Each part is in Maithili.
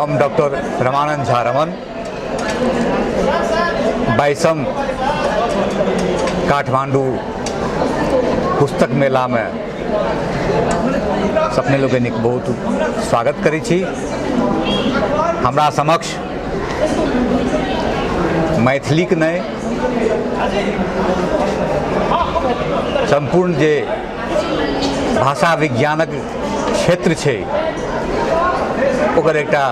हम डॉक्टर रमानंद झा रमन 22म काठमांडू पुस्तक मेलामे अपने लोकनिक बहुत स्वागत करै छी। हमरा समक्ष मैथिलीक नहि, सम्पूर्ण जे भाषा विज्ञानक क्षेत्र छै ओकर एकटा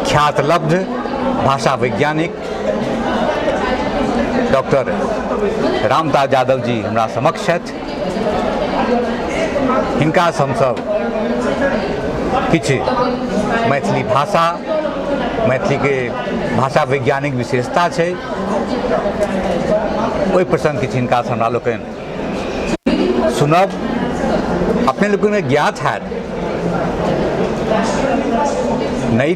ख्यातलब्ध भाषा वैज्ञानिक डॉक्टर रामदास यादव जी हमरा समक्ष छथि। हिनकासँ हमसभ किछु मैथिली भाषा, मैथिलीके भाषा वैज्ञानिक विशेषता छै, ओहि प्रसङ्ग किछु हिनकासँ हमरा लोकनि सुनब। अपने लोकनिके ज्ञात हैत, नई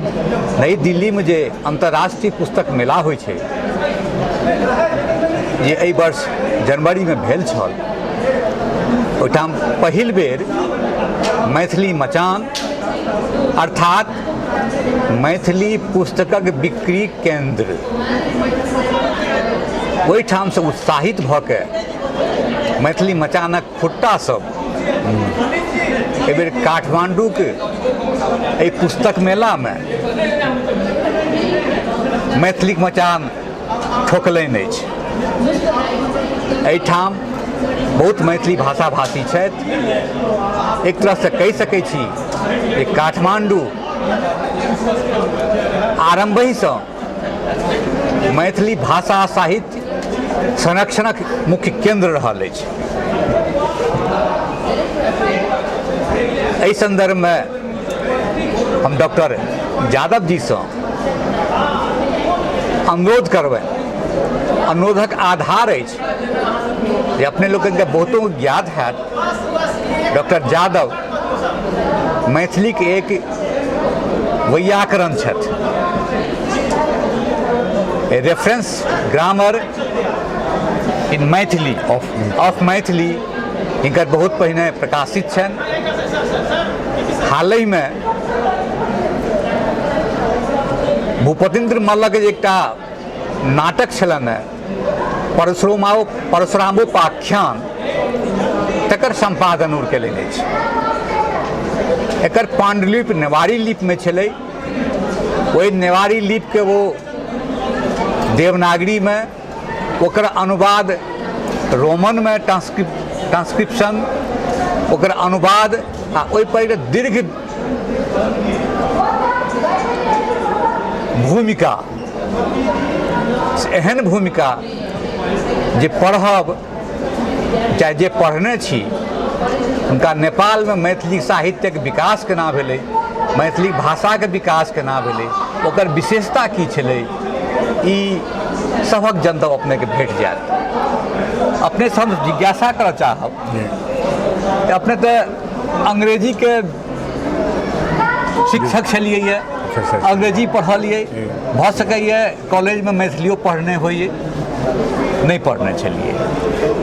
नई दिल्लीमे जे अन्तर्राष्ट्रीय पुस्तक मेला होइ छै, जे एहि वर्ष जनवरीमे भेल छल, ओहिठाम पहिल बेर मैथिली मचान अर्थात मैथिली पुस्तकक बिक्री केन्द्र ओहिठामसँ उत्साहित भऽ के मैथिली मचानक खुट्टा सब एहिबेर काठमाण्डूके एहि पुस्तक मेलामे मैथिलीक मचान ठोकलनि अछि। एहिठाम बहुत मैथिली भाषा भाषी छथि। एक तरहसँ कहि सकै छी जे काठमाण्डू आरम्भहिसँ मैथिली भाषा साहित्य संरक्षणक मुख्य केन्द्र रहल अछि। एहि सन्दर्भमे हम डॉक्टर यादव जीसँ अनुरोध करबनि। अनुरोधक आधार अछि जे अपने लोकनिके बहुतो ज्ञात हैत, डॉक्टर यादव मैथिलीके एक वैयाकरण छथि। Reference grammar in Maithili of Maithili हिनकर बहुत पहिने प्रकाशित छनि। हालहिमे भूपतिन्द्र मल्लक जे एकटा नाटक छलनि हेँ परशुरामोपाख्यान, तकर सम्पादन ओ कयलनि अछि। एकर पाण्डुलिपि नेवारी लिपिमे छलै। ओहि नेवारी लिपिके ओ देवनागरीमे ओकर अनुवाद रोमनमे ट्रांसक्रिप्शन, ओकर अनुवाद आ ओहिपर एकटा दीर्घ भूमिका, एहन भूमिका जे पढ़ब चाहे जे पढ़ने छी हुनका नेपालमे मैथिली साहित्यके विकास केना भेलै, मैथिली भाषाके विकास केना भेलै, ओकर विशेषता की छलै, ई सभक जनतब अपनेके भेट जायत। अपनेसँ हम जिज्ञासा करऽ चाहब, अपने तऽ अंग्रेजीके शिक्षक छलियै यऽ, अंग्रेजी पढ़लियै, भऽ सकैए कॉलेजमे मैथिलियो पढ़ने होइए, नहि पढ़ने छलियै,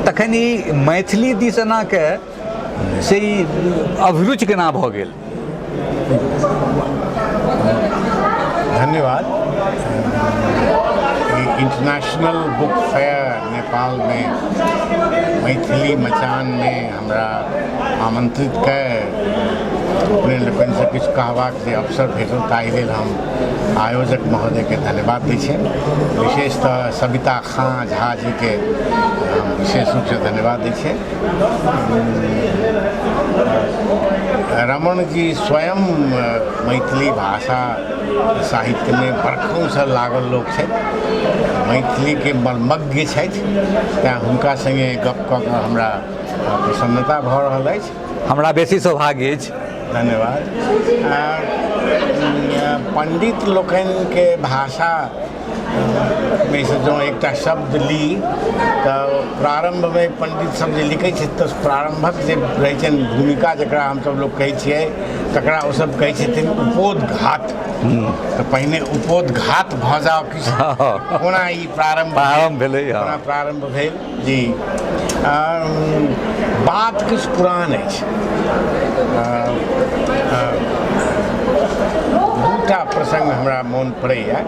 तखन ई मैथिली दिस एनाके से ई अभिरुचि केना भऽ गेल? धन्यवाद। इंटरनेशनल बुक फेयर नेपालमे मैथिली मचानमे हमरा आमंत्रित कए अपने लोकनिसँ किछु कहबाक जे अवसर भेटल ताहि लेल हम आयोजक महोदयके धन्यवाद दै छियनि। विशेषतः सविता खाँ झा जीके हम विशेष रूपसँ धन्यवाद दै छियनि। रमण जी स्वयं मैथिली भाषा साहित्यमे बरखोंसँ लागल लोक छथि, मैथिलीके मर्मज्ञ छथि, तैँ हुनका सङ्गे गप कऽ कऽ हमरा प्रसन्नता भऽ रहल अछि। हमरा बेसी सौभाग्य अछि। धन्यवाद। पण्डित लोकनिके भाषा मे से जँ एकटा शब्द ली तऽ प्रारम्भमे पण्डित सब जे लिखै छथि तऽ प्रारम्भक जे रहै छनि भूमिका, जकरा हमसब लोक कहै छियै, तकरा ओसब कहै छथिन उपोद्घात। तऽ पहिने उपोद्घात भऽ जाउ किछु, कोना ई प्रारम्भ प्रारम्भ भेलै, कोना प्रारम्भ भेल। जी, बात किछु पुरान अछि। एकटा प्रसङ्ग हमरा मोन पड़ैए।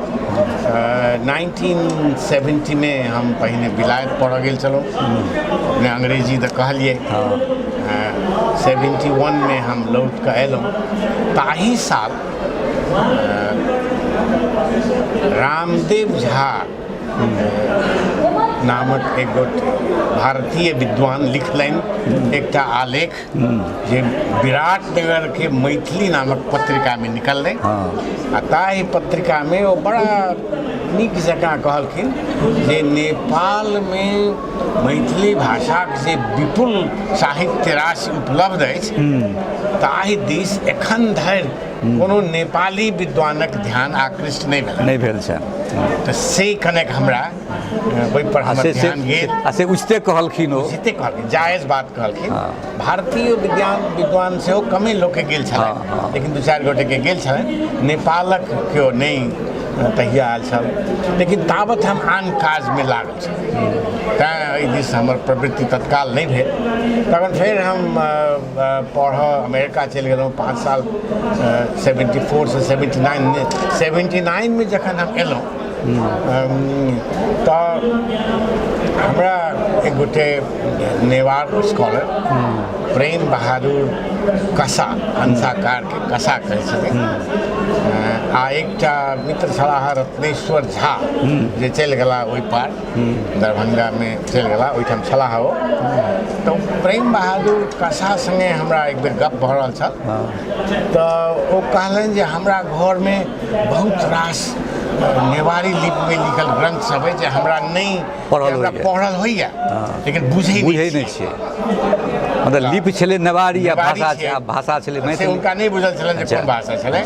1970मे हम पहिने विलायत पढ़ऽ गेल छलहुँ। अपने अंग्रेजी तऽ कहलियै। 71मे हम लौट कऽ अयलहुँ। ताहि साल रामदेव झा नामक एक गोट भारतीय विद्वान लिखलनि एकटा आलेख जे विराटनगरके मैथिली नामक पत्रिकामे निकललै। आ ताहि पत्रिकामे ओ बड़ा नीक जकाँ कहलखिन जे नेपालमे मैथिली भाषाक जे विपुल साहित्य राशि उपलब्ध अछि ताहि दिस एखन धरि कोनो नेपाली विद्वानक ध्यान आकृष्ट नहि भेल, नहि भेल छनि। तऽ से कनेक हमरा ओहिपर हमर ध्यान गेल। आ से उचिते कहलखिन, ओ उचिते कहलखिन, जायज बात कहलखिन। भारतीय विद्वान सेहो कमे लोकके गेल छलनि, लेकिन दू चारि गोटेके गेल छलनि। नेपालक केओ नहि तहिया आयल छल, लेकिन ताबत हम आन काजमे लागल छल, तैँ एहि दिस हमर प्रवृत्ति तत्काल नहि भेल। तखन फेर हम पढ़ऽ अमेरिका चलि गेलहुँ 5 साल, 74सँ 79। 79मे जखन हम एलहुँ तऽ हमरा एक गोटे नेवार स्कॉलर प्रेम बहादुर कसा, कंसाकारके कसा कहै छथिन, आ एकटा मित्र छलाह रत्नेश्वर झा जे चलि गेला ओहि पार दरभंगामे चलि गेला, ओहिठाम छलाह ओ। तऽ प्रेम बहादुर कसा सङ्गे हमरा एक बेर गप भऽ रहल छल, तऽ ओ कहलनि जे हमरा घरमे बहुत रास नेवारी लिपिमे लिखल ग्रंथ सब अछि जे हमरा नहि पढ़ल हमरा होइए। पढ़ल होइए लेकिन बुझै बुझै नहि छियै। मतलब लिपि छलै नेवारी आ नेवारी भाषा छियै। आ भाषा छलै से मैथिली। हुनका नहि बुझल छलनि जे कोन भाषा छलै।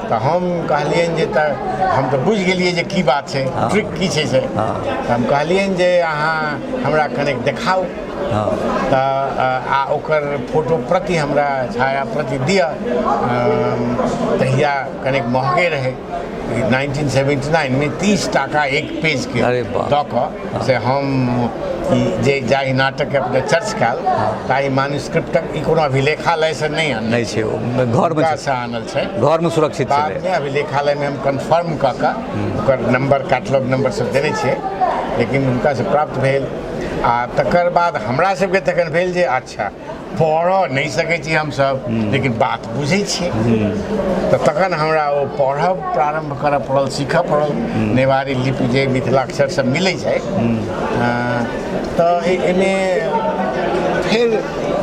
तऽ हम कहलियनि जे तऽ हम तऽ बुझि गेलियै जे की बात छै, ट्रिक की छै से। तऽ हम कहलियनि जे अहाँ हमरा कनेक देखाउ तऽ आ ओकर फोटो प्रति हमरा छाया प्रति दिअ। तहिया कनेक महगे रहै, 1979मे 30 टाका एक पेजके अरे बाप। दऽ कऽ से हम ई जे जाहि नाटकके अपने चर्च कयल ताहि मान्युस्क्रिप्टक ई कोनो अभिलेखालयसँ नहि आनल, नहि छै, ओ घरमे छै। हुनकासँ आनल छै, घरमे सुरक्षित छलै। बादमे अभिलेखालयमे हम कन्फर्म कऽ कऽ ओकर नम्बर, कैटलॉग नम्बर सब देने छियै, लेकिन हुनकासँ प्राप्त भेल। आ तकर बाद हमरा सबके तखन भेल जे अच्छा पढ़ऽ नहि सकै छी हमसब लेकिन बात बुझै छियै। तऽ तखन हमरा ओ पढ़ब प्रारम्भ करऽ पड़ल, सीखऽ पड़ल नेवारी लिपि जे मिथिलाक्षर सब मिलै छै। तऽ एहिमे फेर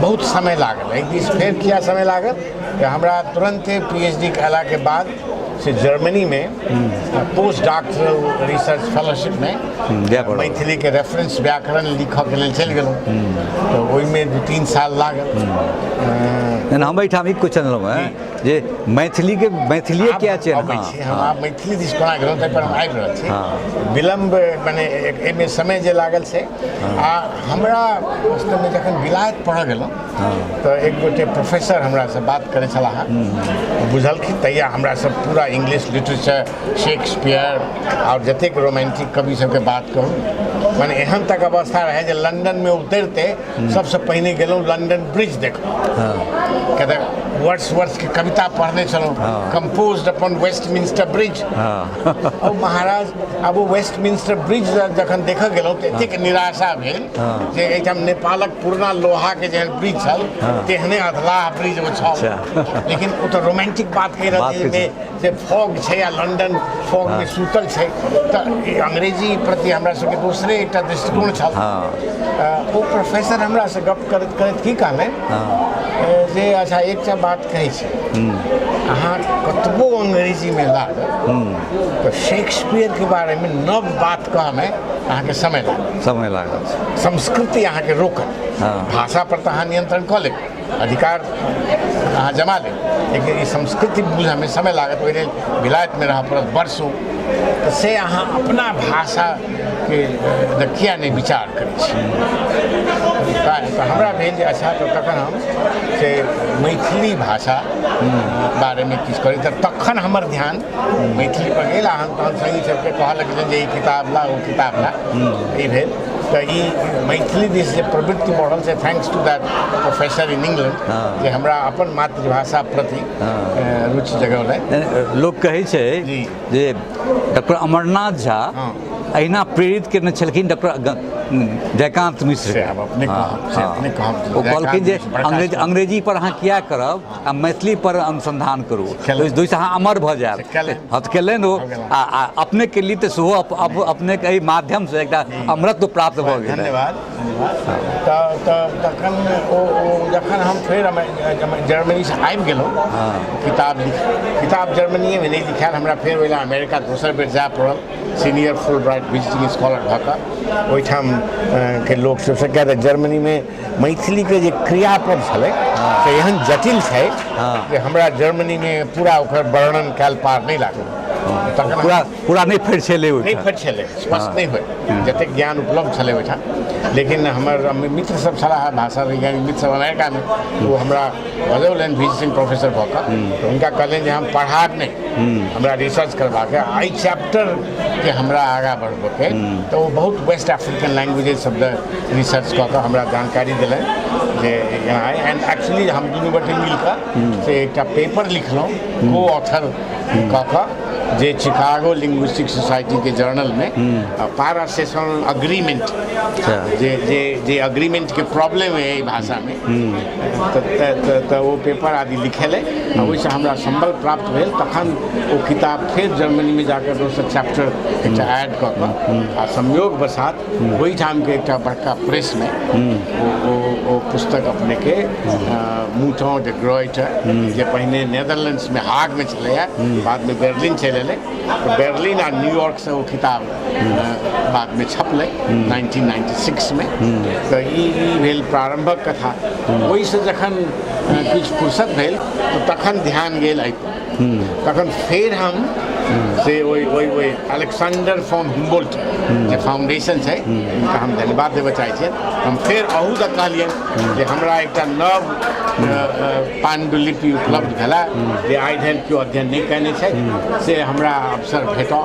बहुत समय लागल। एक दिस फेर किया समय लागल तऽ हमरा तुरन्ते PhD कयलाके बाद से जर्मनीमे पोस्ट डॉक्टरल रिसर्च फेलोशिपमे जाय पड़ल। मैथिलीके रेफरेंस व्याकरण लिखऽके लेल चलि गेलहुँ, तऽ ओहिमे 2-3 साल लागल। नहि, हम एहिठाम ई क्वेश्चन लेलहुँ हेँ जे मैथिलीके मैथिलीए किया चयन? अबै छी हम आब मैथिली दिस कोना गेलहुँ ताहि पर हम आबि रहल छी। विलम्ब मने एहिमे समय जे लागल छै। आ हमरा वास्तवमे जखन विलायत पढ़ऽ गेलहुँ तऽ एक गोटे प्रोफेसर हमरासँ बात करै छलाह, बुझलखिन तहिया हमरा सब पूरा इंग्लिश लिटरेचर, शेक्सपियर आओर जतेक रोमांटिक कवि सबके बात कहू, मने एहन तक अवस्था रहै जे लंदनमे उतरिते सबसँ पहिने गेलहुँ लंदन ब्रिज देखऽ, किया तऽ वर्ड्स वर्ड्सके कविता पढ़ने छलहुँ, कम्पोज अपन वेस्टमिंस्टर ब्रिज। ओ महाराज, आब ओ वेस्टमिंस्टर ब्रिज जखन देखऽ गेलहुँ तऽ एतेक निराशा भेल जे एहिठाम नेपालक पुरना लोहाके जेहन ब्रिज छल तेहने अधलाह ब्रिज ओ छल। लेकिन ओ तऽ रोमांटिक बात कहि रहल छै जे जे फॉग छै आ लंदन फॉगमे सुतल छै। तऽ अंग्रेजी प्रति हमरा सबके दोसरे एकटा दृष्टिकोण छल। ओ प्रोफेसर हमरासँ गप करैत करैत की कहलनि जे अच्छा एकटा बात कहै छी, अहाँ कतबो अंग्रेजीमे लागत तऽ शेक्सपियरके बारेमे नव बात कहऽमे अहाँके समय लागत, समय लागत, संस्कृति अहाँके रोकत। भाषा पर तऽ अहाँ नियंत्रण कऽ लेब, अधिकार अहाँ जमा लेब, लेकिन ई संस्कृति बुझऽमे समय लागत, ओहि लेल विलायतमे रहऽ पड़त वर्षों। तऽ से अहाँ अपना भाषाके किया नहि विचार करै छी? तऽ हमरा भेल जे अच्छा, तऽ तखन हम से मैथिली भाषा बारेमे किछु करी। तऽ तखन हमर ध्यान मैथिली पर गेल आ हम तहन सङ्गी सबके कहऽ लगलियनि जे ई किताब ला, ओ किताब ला, ई भेल। तऽ ई मैथिली दिस जे प्रवृत्ति बढ़ल से thanks to that professor in England जे हमरा अपन मातृभाषा प्रति रुचि जगौलनि। लोक कहै छै जे डॉक्टर अमरनाथ झा अहिना प्रेरित केने छलखिन डॉक्टर जयकांत मिश्र। से आब अपने कहब, से अपने कहब। ओ कहलखिन जे जयकांत मिश्र बड़का अंग्रेज अंग्रेजी पर अहाँ किया करब आ मैथिली पर अनुसंधान करू, ओहिसँ अहाँ अमर भऽ जायब। से केलनि। हँ, तऽ केलनि ओ। भऽ गेलनि। आ अपने के लिए तऽ सेहो अपने के एहि माध्यमसँ एकटा अमरत्व प्राप्त भऽ गेल। धन्यवाद, धन्यवाद। तऽ तखन ओ जखन हम फेर जर्मनीसँ आबि गेलहुँ, किताब जर्मनीएमे नहि लिखायल, हमरा फेर ओहि लए अमेरिका दोसर बेर जाय पड़ल सीनियर फुल ब्राइट विजिटिंग स्कॉलर भऽ कऽ। ओहिठाम के लोक सबसँ, किया तऽ जर्मनीमे मैथिलीके जे क्रियापद छलै से एहन जटिल छै जे हमरा जर्मनीमे पूरा ओकर वर्णन कयल पार नहि लागल। तखन पूरा पूरा नहि फरिछेलै नहि ओहिठाम, फरिछेलै, स्पष्ट नहि होय जतेक ज्ञान उपलब्ध छलै ओहिठाम। लेकिन हमर मित्र सब छलाह, भाषा वैज्ञानिक मित्र सब अमेरिकामे, ओ हमरा बजौलनि विजिटिंग प्रोफेसर भऽ कऽ। तऽ हुनका कहलनि जे हम पढ़ाब नहि, हमरा रिसर्च करबाक है, एहि चैप्टरके हमरा आगाँ बढ़बऽके। तऽ ओ बहुत वेस्ट अफ्रीकन लैंग्वेजेज सब रिसर्च कऽ कऽ हमरा जानकारी देलनि जे एना। एंड एक्चुअली हम दुनू गोटे मिल कऽ से एकटा पेपर लिखलहुँ को ऑथर कऽ कऽ, जे चिकागो लिंग्विस्टिक सोसाइटीके जर्नलमे पारासेशनल अग्रीमेंट, जे जे जे अग्रीमेंटके प्रॉब्लम है एहि भाषामे, तऽ ओ पेपर आदि लिखेलै आ ओहिसँ हमरा सम्बल प्राप्त भेल। तखन ओ किताब फेर जर्मनीमे जाकऽ दोसर चैप्टर एकटा ऐड कऽ कऽ आ संयोग बसात ओहिठामके एकटा बड़का प्रेसमे ओ ओ ओ पुस्तक अपनेके मूटो डे ग्रोइटर, जे पहिने नेदरलैंड्समे हागमे छलैए, बादमे बर्लिन चलि एलै, तऽ बर्लिन आ न्यूयॉर्कसँ ओ किताब बादमे छपलै 1996मे। तऽ ई भेल प्रारम्भक कथा। ओहिसँ जखन किछु फुर्सत भेल तऽ तखन ध्यान गेल एहिपर। तखन फेर हम से ओहि ओहि ओहि अलेक्सांडर फॉन हुम्बोल्ट जे फाउंडेशन छै, हुनका हम धन्यवाद देबऽ चाहै छियनि। हम फेर अहू दऽ कहलियनि जे हमरा एकटा नव पाण्डुलिपि उपलब्ध भेला जे आइ धरि केओ अध्ययन नहि कयने छथि, से हमरा अवसर भेटल।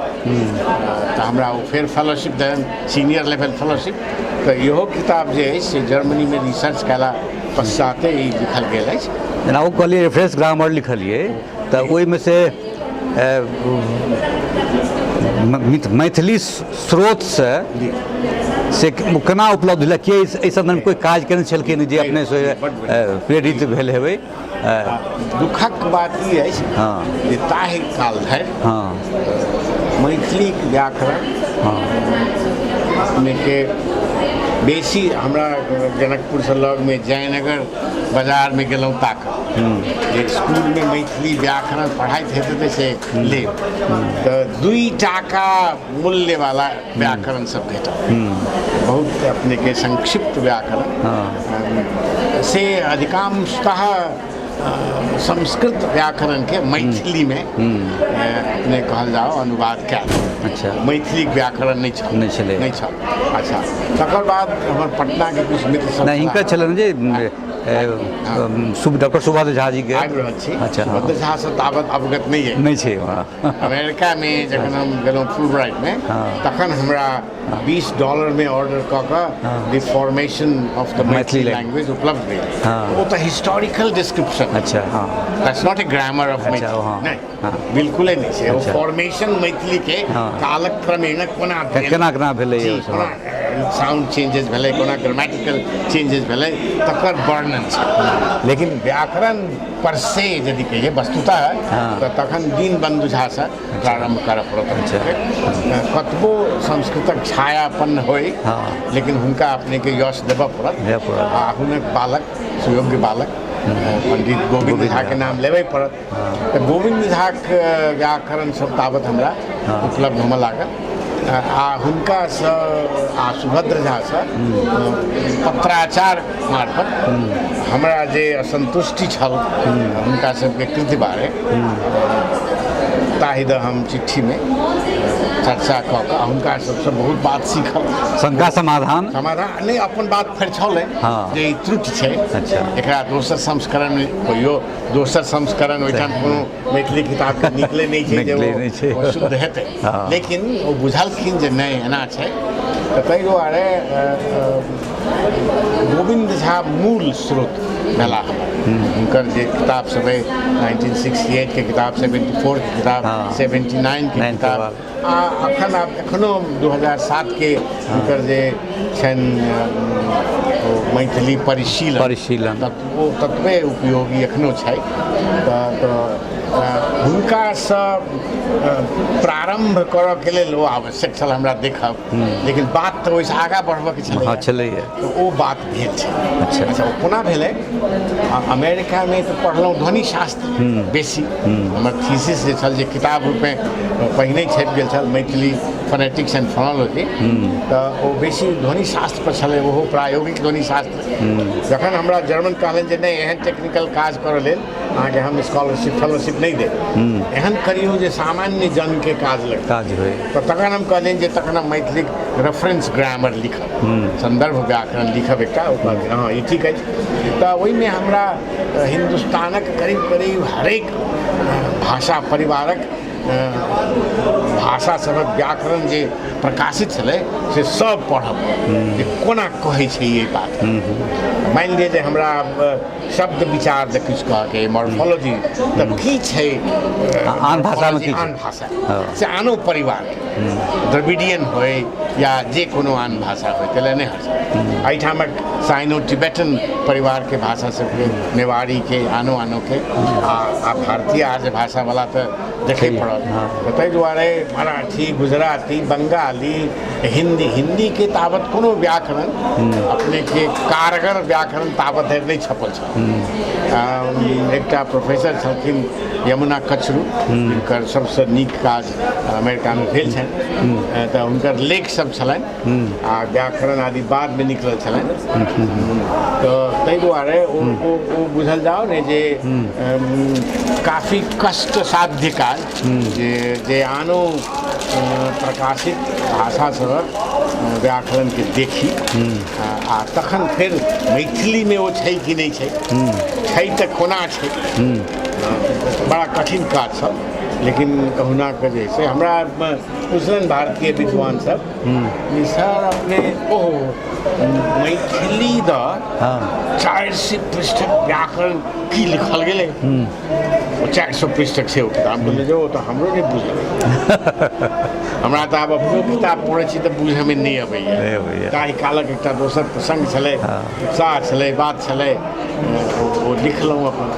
तऽ हमरा ओ फेर फेलोशिप देलनि, सीनियर लेवल फेलोशिप। तऽ इहो किताब जे अछि से जर्मनीमे रिसर्च कयला पश्चाते ई लिखल गेल अछि। जेना ओ कहलियै रेफरेंस ग्रामर लिखलियै, तऽ ओहिमे से मैथिली स्रोतसँ से केना उपलब्ध भेलै? के एहि संदर्भमे कोइ काज केने छलखिन जे अपनेसँ प्रेरित भेल हेबै? दुखक बात ई अछि जे ताहि काल धरि मैथिलीक व्याकरण अपनेके बेसी, हमरा जनकपुरसँ लगमे जयनगर बाजारमे गेलहुँ ताकऽ जे स्कूलमे मैथिली व्याकरण पढ़ाइत हेतै तऽ से लेब, तऽ 2 टाका मूल्यवाला व्याकरण सब भेटल, बहुत अपनेके संक्षिप्त व्याकरण, से अधिकांशतः संस्कृत व्याकरणके मैथिलीमे अपने कहल जाओ अनुवाद कयल। मैथिली व्याकरण नहि छल। नहि छलै। नहि छल। अच्छा, तकर बाद हमर पटनाके किछु मित्र सब नहि, हिनकर छलनि जे डॉक्टर सुभद्र झा जी के। आबि रहल छी। सुभद्र झा से ताबत अवगत नहि है। नहि छै। अमेरिकामे जखन हम गेलहुँ फुल ब्राइटमे, तखन हमरा $20 मे ऑर्डर कऽ कऽ the formation of the Maithili language उपलब्ध भेल। ओ तऽ हिस्टोरिकल डिस्क्रिप्शन। अच्छा हँ that's not a grammar of Maithili. नहि, बिल्कुले नहि छै। ओ फॉर्मेशन मैथिली के कालक्रमेण कोना भेल, केना केना भेलै, कोना साउंड चेंजेस भेलै, कोना ग्रामेटिकल चेंजेस भेलै, तकर वर्णन छै। लेकिन व्याकरण पर से यदि कहिए वस्तुतः तऽ तखन दीनबन्धु झासँ प्रारम्भ करऽ पड़त। कतबो संस्कृतक छायापन्न होइ, लेकिन हुनका अपनेके यश देबऽ पड़त आ हुनक बालक, सुयोग्य बालक पंडित गोविन्द झाके नाम लेबै पड़त। तऽ गोविन्द झाके व्याकरण सब ताबत हमरा उपलब्ध होमऽ लागल आ हुनकासँ आ सुभद्र झासँ पत्राचार मार्फत हमरा जे असन्तुष्टि छल हुनका सबके कृति बारे, ताहि दऽ हम चिट्ठीमे चर्चा कऽ कऽ हुनका सबसँ बहुत बात सीखल। शंका समाधान। समाधान नहि, अपन बात फरिछौलनि जे ई त्रुटि छै। एकरा दोसर संस्करणमे कहियो, दोसर संस्करण ओहिठाम कोनो मैथिली किताबके निकलै नहि छै जे ओ शुद्ध हेतै, लेकिन ओ बुझलखिन जे नहि, एना छै। तऽ ताहि दुआरे गोविन्द झा मूल स्रोत भेला हमर। हुनकर जे किताब सब अइ, 1968 के किताब, 74 के किताब, 79 के किताब, आ अखन आब एखनो 2007 के हुनकर जे छनि ओ मैथिली परिशीलन, परिशीलन, ओ ततबे उपयोगी एखनो छै। तऽ हुनकासँ प्रारम्भ करऽके लेल ओ आवश्यक छल हमरा देखब, लेकिन बात तऽ ओहिसँ आगाँ बढ़बऽके छलै। हँ, छलैए। तऽ ओ बात भेल छै। अच्छा, ओ कोना भेलै? अमेरिकामे तऽ पढ़लहुँ ध्वनिशास्त्र बेसी। हमर थीसिस जे छल, जे किताब रूपमे पहिने छपि गेल छल, मैथिली फोनेटिक्स एंड फोनोलॉजी, तऽ ओ बेसी ध्वनिशास्त्र पर छलै, ओहो प्रायोगिक ध्वनिशास्त्र। जखन हमरा जर्मन कहलनि जे नहि, एहन टेक्निकल काज करऽ लेल अहाँके हम स्कॉलरशिप फेलोशिप नहि देब, एहन करियौ जे सामान्य जनके काज लगतै, काज होइ। तऽ तखन हम कहलियनि जे तखन हम मैथिलीक रेफरेंस ग्रामर लिखब, सन्दर्भ व्याकरण लिखब एकटा। ओ कहलखिन, हँ, ई ठीक अछि। तऽ ओहिमे हमरा हिन्दुस्तानक करीब करीब हरेक भाषा परिवारक भाषा सभक व्याकरण जे प्रकाशित छलै से सब पढ़ब जे कोना कहै छै ई बात। मानि लिअ जे हमरा शब्द विचार जे किछु कहऽके मॉर्फोलॉजी तऽ की छै आन भाषामे की छै? आन भाषा से आनो परिवारके, द्रविडियन होइ या जे कोनो आन भाषा होइ, ताहि लए नहि हर्ष। एहिठामक साइनो टिबेटन परिवारके भाषा सबके, नेवारीके, आनो आनोके, आ भारतीय आर्य भाषावला तऽ देखै पड़ल। तऽ ताहि दुआरे मराठी, गुजराती, बंगाली, हिंदी, हिन्दीके ताबत कोनो व्याकरण अपनेके कारगर व्याकरण ताबत धरि नहि छपल छल। एकटा प्रोफेसर छलखिन यमुना कचरू, हुनकर सबसँ नीक काज अमेरिकामे भेल छनि, तऽ हुनकर लेख सब छलनि आ व्याकरण आदि बादमे निकलल छलनि। तऽ ताहि दुआरे ओ ओ ओ बुझल जाओ ने जे काफी कष्ट साध्य काज जे जे आनो प्रकाशित भाषा सभक व्याकरणके देखी आ तखन फेर मैथिलीमे ओ छै कि नहि छै, छै तऽ कोना छै, बड़ा कठिन काज छल। लेकिन कहुना कऽ जे से हमरा पुछलनि भारतीय विद्वान सब जे सर अपने ओहो मैथिली दऽ 400 पृष्ठक व्याकरण की लिखल गेलै? ओ 400 पृष्ठक छै ओ किताब। कहलियै जे ओ तऽ हमरो नहि बुझल। हमरा तऽ आब अपनो किताब पढ़ै छी तऽ बुझयमे नहि अबैए। नहि अबैए। ताहि कालक एकटा दोसर प्रसङ्ग छलै, उत्साह छलै, बात छलै, ओ लिखलहुँ अपन।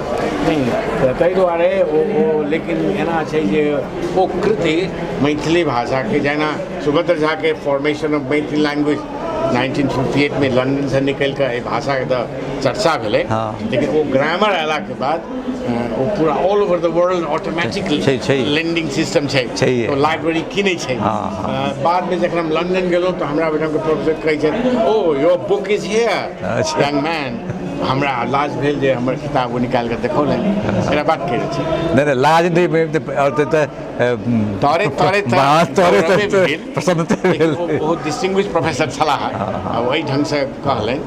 नहि तऽ ताहि दुआरे ओ ओ लेकिन एना छै जे ओ कृति मैथिली भाषाके, जेना सुभद्र झाके फॉर्मेशन ऑफ मैथिली लैंग्वेज 1958 मे लंडनसँ निकलि कऽ एहि भाषाके तऽ चर्चा भेलै, लेकिन ओ ग्रामर अयलाके बाद ओ पूरा all over the world automatically छै, छै। लेंडिंग सिस्टम छै। छैहे। ओ लाइब्रेरी किनै छै। हँ, हँ। बादमे जखन हम लंडन गेलहुँ तऽ हमरा ओहिठामके प्रोफेसर कहै छथि, "Oh, your book is here, young man." हमरा लाज भेल जे हमर किताब ओ निकालि कऽ देखौलनि। एकरा बात करै छी। नहि नहि, लाज नहि भेल आओर तऽ तोरे तोरे तऽ तोरे गौरवे तऽ भेल। प्रसन्नता लेकिन भेल। ओ बहुत डिस्टिंग्विश प्रोफेसर छलाह आ ओहि ढङ्गसँ कहलनि।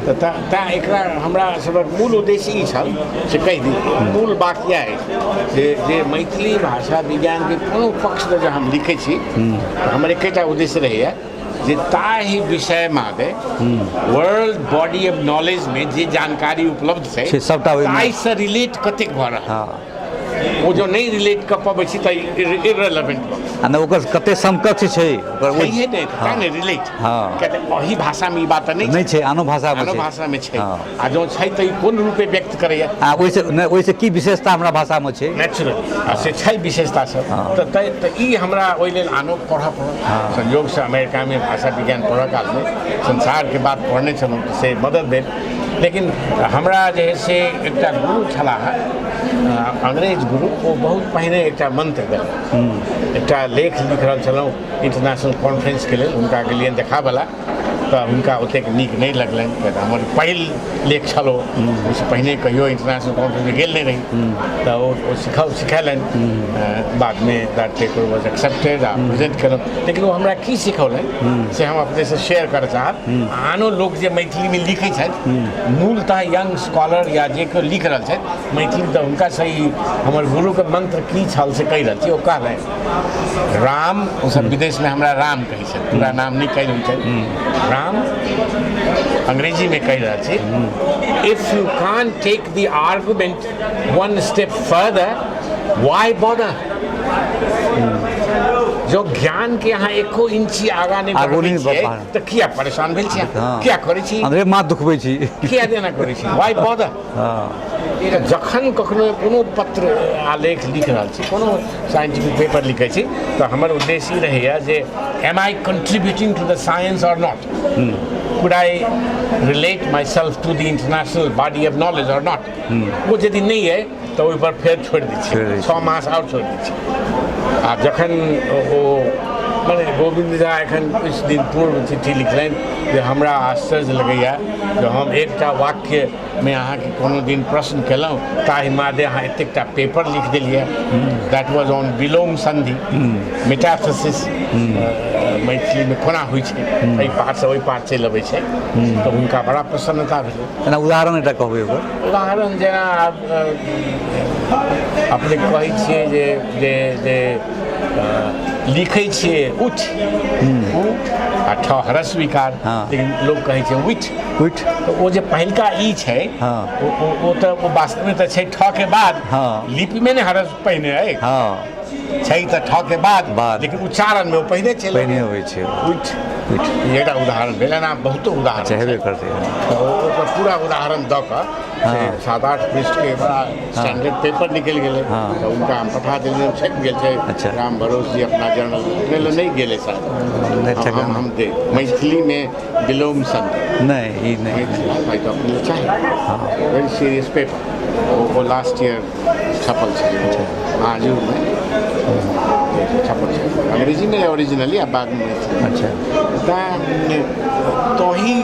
तऽ तैँ एकरा हमरा सभक मूल उद्देश्य ई छल से कहि दी, मूल बात इएह अछि जे जे मैथिली भाषा विज्ञानके कोनो पक्षसँ जे हम लिखै छी तऽ हमर एकेटा उद्देश्य रहैए जे ताहि विषय मादे वर्ल्ड बॉडी ऑफ नॉलेजमे जे जानकारी उपलब्ध छै से सबटा ओहिमे- ताहिसँ रिलेट कतेक भऽ रहल। ओ जो नहि रिलेट कऽ पबै छी तऽ इरेलेवेंट भऽ गेल। आ नहि, ओकर कते समकक्ष छै ओकर ओ छैहे नहि, तऽ नहि रिलेट। किया तऽ एहि भाषामे ई बात तऽ नहि नहि छै, आनो भाषामे आनो छै। भाषामे छै। आ जँ छै तऽ ई कोन रूपे व्यक्त करैए। आ ओहिसँ नहि, ओहिसँ की विशेषता हमरा भाषामे छै। नेचुरल आ से छै विशेषता सब। तऽ तऽ ई हमरा ओहि लेल आनो पढ़ऽ पड़ल। संयोगसँ अमेरिकामे भाषा विज्ञान पढ़ऽ कालमे संसारके बात पढ़ने छलहुँ तऽ से मदद भेल। लेकिन हमरा जे है से एकटा गुरु छलाह, अंग्रेज गुरु, ओ बहुत पहिने एकटा मंत्र देलनि। एकटा लेख लिख रहल छलहुँ इंटरनेशनल कॉन्फ्रेंसके लेल, हुनका गेलियनि देखाबऽ। तऽ हुनका ओतेक नीक नहि लगलनि, किया तऽ हमर पहिल लेख छल ओ, ओहिसँ पहिने कहियो इंटरनेशनल कॉन्फ्रेंसमे गेल नहि रही। तऽ ओ ओ सिखेलनि, बादमे that paper was accepted आ प्रेजेंट केलहुँ। लेकिन ओ हमरा की सिखौलनि से हम अपनेसँ शेयर करऽ चाहब। आनो लोक जे मैथिलीमे लिखै छथि, मूलतः यंग स्कॉलर या जे केओ लिख रहल छथि मैथिली, तऽ हुनकासँ ई हमर गुरुके मंत्र की छल से कहि रहल छी। ओ कहलनि, राम, ओसभ विदेशमे हमरा राम कहै छथि, पूरा नाम नहि कहि रहल छथि, राम अंग्रेजीमे कहि रहल छी, if you can take the argument one step further, why bother? जो ज्ञान के अहाँ एको इंची आगा नहि आगू बढ़बै नहि छियै बढ़- तऽ किया परेशान भेल छियै? किया करै छी? अंदरे माथ दुखबै छी। किया देना करै छी? Why bother? जखन कखनो कोनो पत्र आलेख लिख रहल छी, कोनो साइंटिफिक पेपर लिखै छी, तऽ हमर उद्देश्य ई रहैए जे am I contributing to the science or not, could I relate myself to the international body of knowledge or not. ओ यदि नहि अइ तऽ ओहिपर फेर छोड़ि दै छियै, 6 मास आओर छोड़ि दै छियै। आ जखन ओ मने गोविन्द झा एखन किछु दिन पूर्व चिट्ठी लिखलनि जे हमरा आश्चर्य लगैए जे हम एकटा वाक्यमे अहाँके कोनो दिन प्रश्न केलहुँ, ताहि मादे अहाँ एतेकटा पेपर लिख देलियै। That was on विलोम सन्धि, मेटाथेसिस मैथिलीमे कोना होइ छै, एहि पारसँ ओहि पार चलि अबै छै। तऽ हुनका बड़ा प्रसन्नता भेलै। जेना उदाहरण एकटा कहबै ओकर। उदाहरण जेना आब अपने कहै छियै जे जे जे लिखै छियै उठ उ आ ठ ह्रस्व विकार, लेकिन लोक कहै छै उठि। उठि। तऽ ओ जे पहिलका ई छै, ओ तऽ ओ वास्तवमे तऽ छै ठ के बाद, लिपिमे ने ह्रस्व पहिने अइ छै, तऽ ठ के बाद, लेकिन उच्चारणमे ओ पहिने चलि पहिने होइ छै। उठि उठि। ई एकटा उदाहरण भेल, एना बहुतो उदाहरण अच्छा, हेबे करतै। तऽ ओकर पूरा उदाहरण दऽ कऽ 7-8 पृष्ठके बड़ा स्टैंडर्ड पेपर निकलि गेलै। तऽ हुनका हम पठा देलियै, छपि गेल छै। राम भरोस जी अपना जर्नल अपने लए नहि गेलै शायद। नहि, छपि हम दे मैथिलीमे विलोम सन्धि। नहि, ई नहि। मैथिली भाइ तऽ अपने लए चाही, वेरी सीरियस पेपर। ओ लास्ट ईयर छपल छै, आजूमे छपल छै, अंग्रेजीमे ओरिजिनली आ बादमे मैथिली। तैँ तोही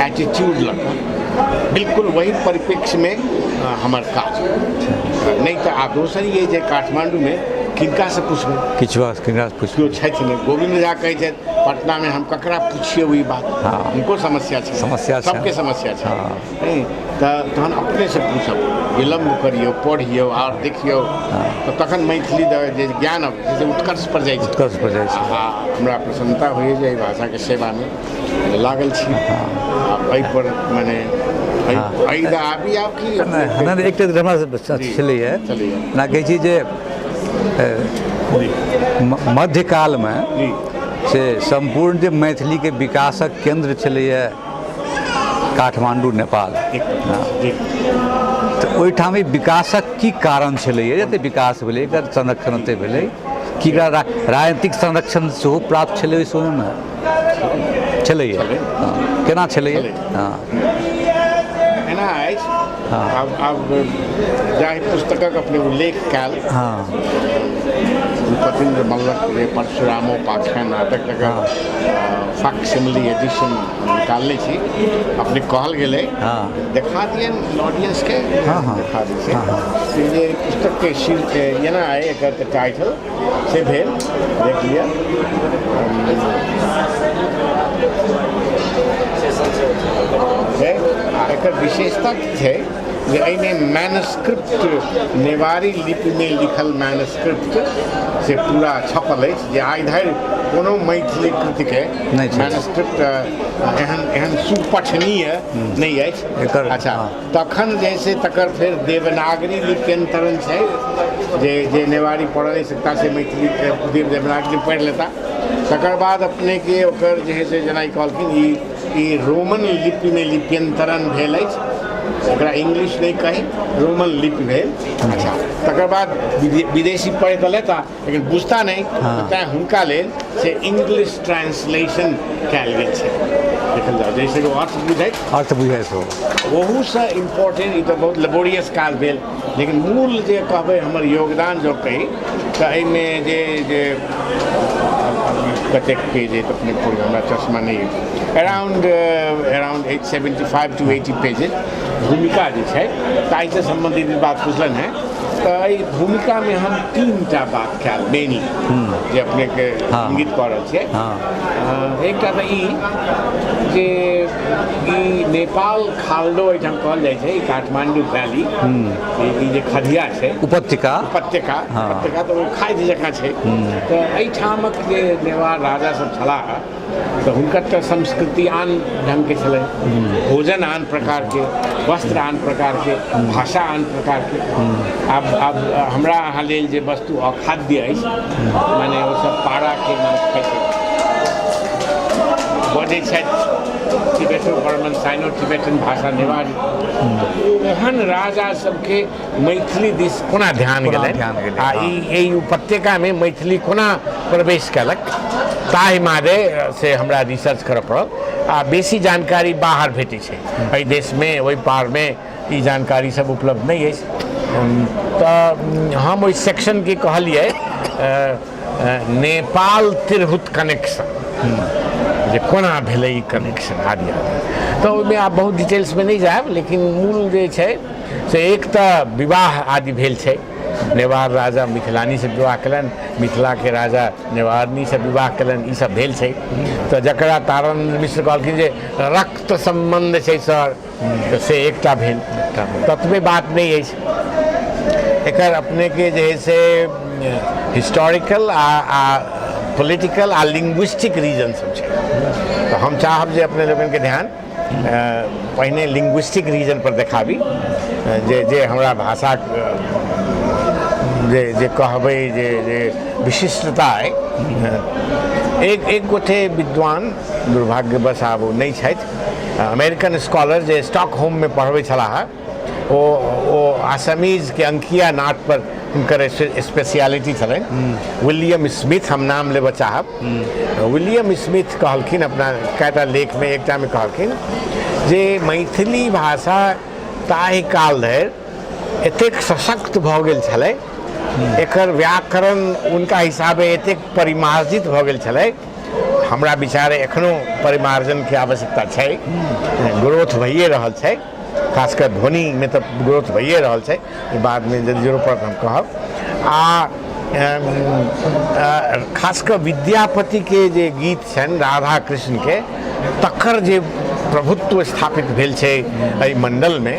एटीट्यूड लऽ कऽ बिल्कुल वही परिप्रेक्ष्यमे हमर काज नहि तऽ। आ दोसर ई जे काठमाण्डूमे किनकासँ पुछबै? किछु किनका पुछबै? केओ छथि नहि। गोविन्द झा कहै छथि, पटनामे हम ककरा पुछियौ ई बात? हुनको समस्या छै। समस्या छै। सबके समस्या छै। नहि तऽ तहन अपनेसँ पूछब, विलम्ब करियौ, पढ़ियौ आओर देखियौ, तऽ तखन मैथिली जे ज्ञान अबै छै से उत्कर्ष पर जाइ छै। उत्कर्ष पर जाइ छै। आ हमरा प्रसन्नता होइए जे एहि भाषाके सेवामे लागल छी। आ एहिपर मने एहि दऽ आबी आब की। नहि नहि, एकटा हमरा छलैए। छलैए। जेना कहै छी जे मध्यकालमे से सम्पूर्ण जे मैथिलीके विकासक केन्द्र छलैए काठमाण्डू, नेपाल, तऽ ओहिठाम ई विकासक की कारण छलैए? जते विकास भेलै, एकर संरक्षण ओते भेलै कि एकरा राजनीतिक संरक्षण सेहो प्राप्त छलै ओहि समयमे? छलैए? केना छलैए? एना अछि, आब आब जाहि पुस्तकक अपने उल्लेख कयल, भूपतिन्द्र मल्लक जे परशुरामोपाख्यान नाटक, तकर फैक्सिमिली एडिशन निकालने छी। अपने कहल गेलै देखा दियनि ऑडियंसके। देखा दै छै जे पुस्तकके शीर्ष एना अइ, एकर टाइटल से भेल, देख लिअ छै। आ एकर विशेषता की छै जे एहिमे मैनस्क्रिप्ट, नेवारी लिपिमे लिखल मैनस्क्रिप्ट से पूरा छपल अछि, जे आइ धरि कोनो मैथिली कृतिके नहि छै। मैनस्क्रिप्ट एहन एहन सुपठनीय नहि अछि। एकर अच्छा, तखन जे छै तकर फेर देवनागरी लिप्यंतरण छै, जे जे नेवारी पढ़ नहि सकता से मैथिली देवनागरी पढ़ि लेता। तकर बाद अपनेके ओकर जे है से जेना ई कहलखिन, ई ई रोमन लिपिमे लिप्यंतरण भेल अछि, एकरा इंग्लिश नहि कही, रोमन लिपि भेल। अच्छा, तकर बाद विदेशी पढ़ि तऽ लेता लेकिन बुझता नहि, तैँ हुनका लेल से इंग्लिश ट्रांसलेशन कयल गेल छै। देखल जाउ जैसे ओ अर्थ बुझैत। अर्थ बुझैत हो। ओहूसँ इम्पोर्टेंट, ई तऽ बहुत लेबोरियस काज भेल, लेकिन मूल जे कहबै हमर योगदान जो कही तऽ एहिमे जे जे कतेक पेज अछि अपने पूरे हमरा चश्मा नहि अछि, around around 75 to 80 pages भूमिका जे छै, ताहिसँ सम्बन्धित बात पुछलनि हेँ। तऽ एहि भूमिकामे हम तीन टा बात कयल मेनली जे अपनेके इंगित कऽ रहल छियै। एकटा तऽ ई जे ई नेपाल खाल्डो एहिठाम कहल जाइ छै, ई काठमांडू वैली, ई जे खधिया छै, उपत्यका। उपत्यका। उपत्यका तऽ ओ खाधि जकाँ छै। तऽ एहिठामक जे नेवार राजा सब छलाह, तऽ हुनकर तऽ संस्कृति आन ढङ्गके छलै, भोजन आन प्रकारके, वस्त्र आन प्रकारके, भाषा आन प्रकारके। आब आब हमरा अहाँ लेल जे वस्तु अखाद्य अछि, माने ओसभ पाराके मांस खाइ छै, बजै छथि टिबेटो बर्मन साइनो टिबेटन भाषा नेवारी, ओहन राजा सबके मैथिली दिस कोना ध्यान कोना गेलनि ध्यान गेलै, आ ई एहि उपत्यकामे मैथिली कोना प्रवेश कयलक, ताहि मादे से हमरा रिसर्च करऽ पड़ल। आ बेसी जानकारी बाहर भेटै छै, एहि देशमे ओहि पारमे ई जानकारी सब उपलब्ध नहि अछि। तऽ हम ओहि सेक्शनके कहलियै नेपाल तिरहुत कनेक्शन, जे कोना भेलै ई कनेक्शन आदि आदि। तऽ ओहिमे आब बहुत डिटेल्समे नहि जायब, लेकिन मूल जे छै से एक तऽ विवाह आदि भेल छै, नेवार राजा मिथिलानीसँ विवाह कयलनि, मिथिलाके राजा नेवारनीसँ विवाह कयलनि, ईसब भेल छै। तऽ जकरा तारानन्द मिश्र कहलखिन जे रक्त सम्बन्ध छै सर, तऽ से एकटा भेल। ततबे बात नहि अछि, एकर अपनेके जे है से हिस्टोरिकल आ पोलिटिकल आ लिंग्विस्टिक रीजन सब छै। तऽ हम चाहब जे अपने लोकनिके ध्यान पहिने लिंग्विस्टिक रीजन पर देखाबी, जे जे हमरा भाषाक जे जे कहबै जे जे विशिष्टता अइ। एक एक गोटे विद्वान, दुर्भाग्यवश आब ओ नहि छथि, अमेरिकन स्कॉलर जे स्टॉकहोममे पढ़बै छलाह, ओ ओ आसामीजके अंकिया नाटपर हुनकर स्पेशियलिटी छलनि, विलियम स्मिथ, हम नाम लेबऽ चाहब। विलियम स्मिथ कहलखिन अपना कएटा लेखमे, एकटामे कहलखिन जे मैथिली भाषा ताहि काल धरि एतेक सशक्त भऽ गेल छलै, एकर व्याकरण हुनका हिसाबे एतेक परिमार्जित भऽ गेल छलै, हमरा विचारे एखनो परिमार्जनके आवश्यकता छै, ग्रोथ भइए रहल छै, खास कऽ ध्वनिमे तऽ ग्रोथ भइए रहल छै, बादमे यदि जरूरत पड़त हम कहब। आ खास कऽ विद्यापतिके जे गीत छनि राधा कृष्णके, तकर जे प्रभुत्व स्थापित भेल छै एहि मण्डलमे,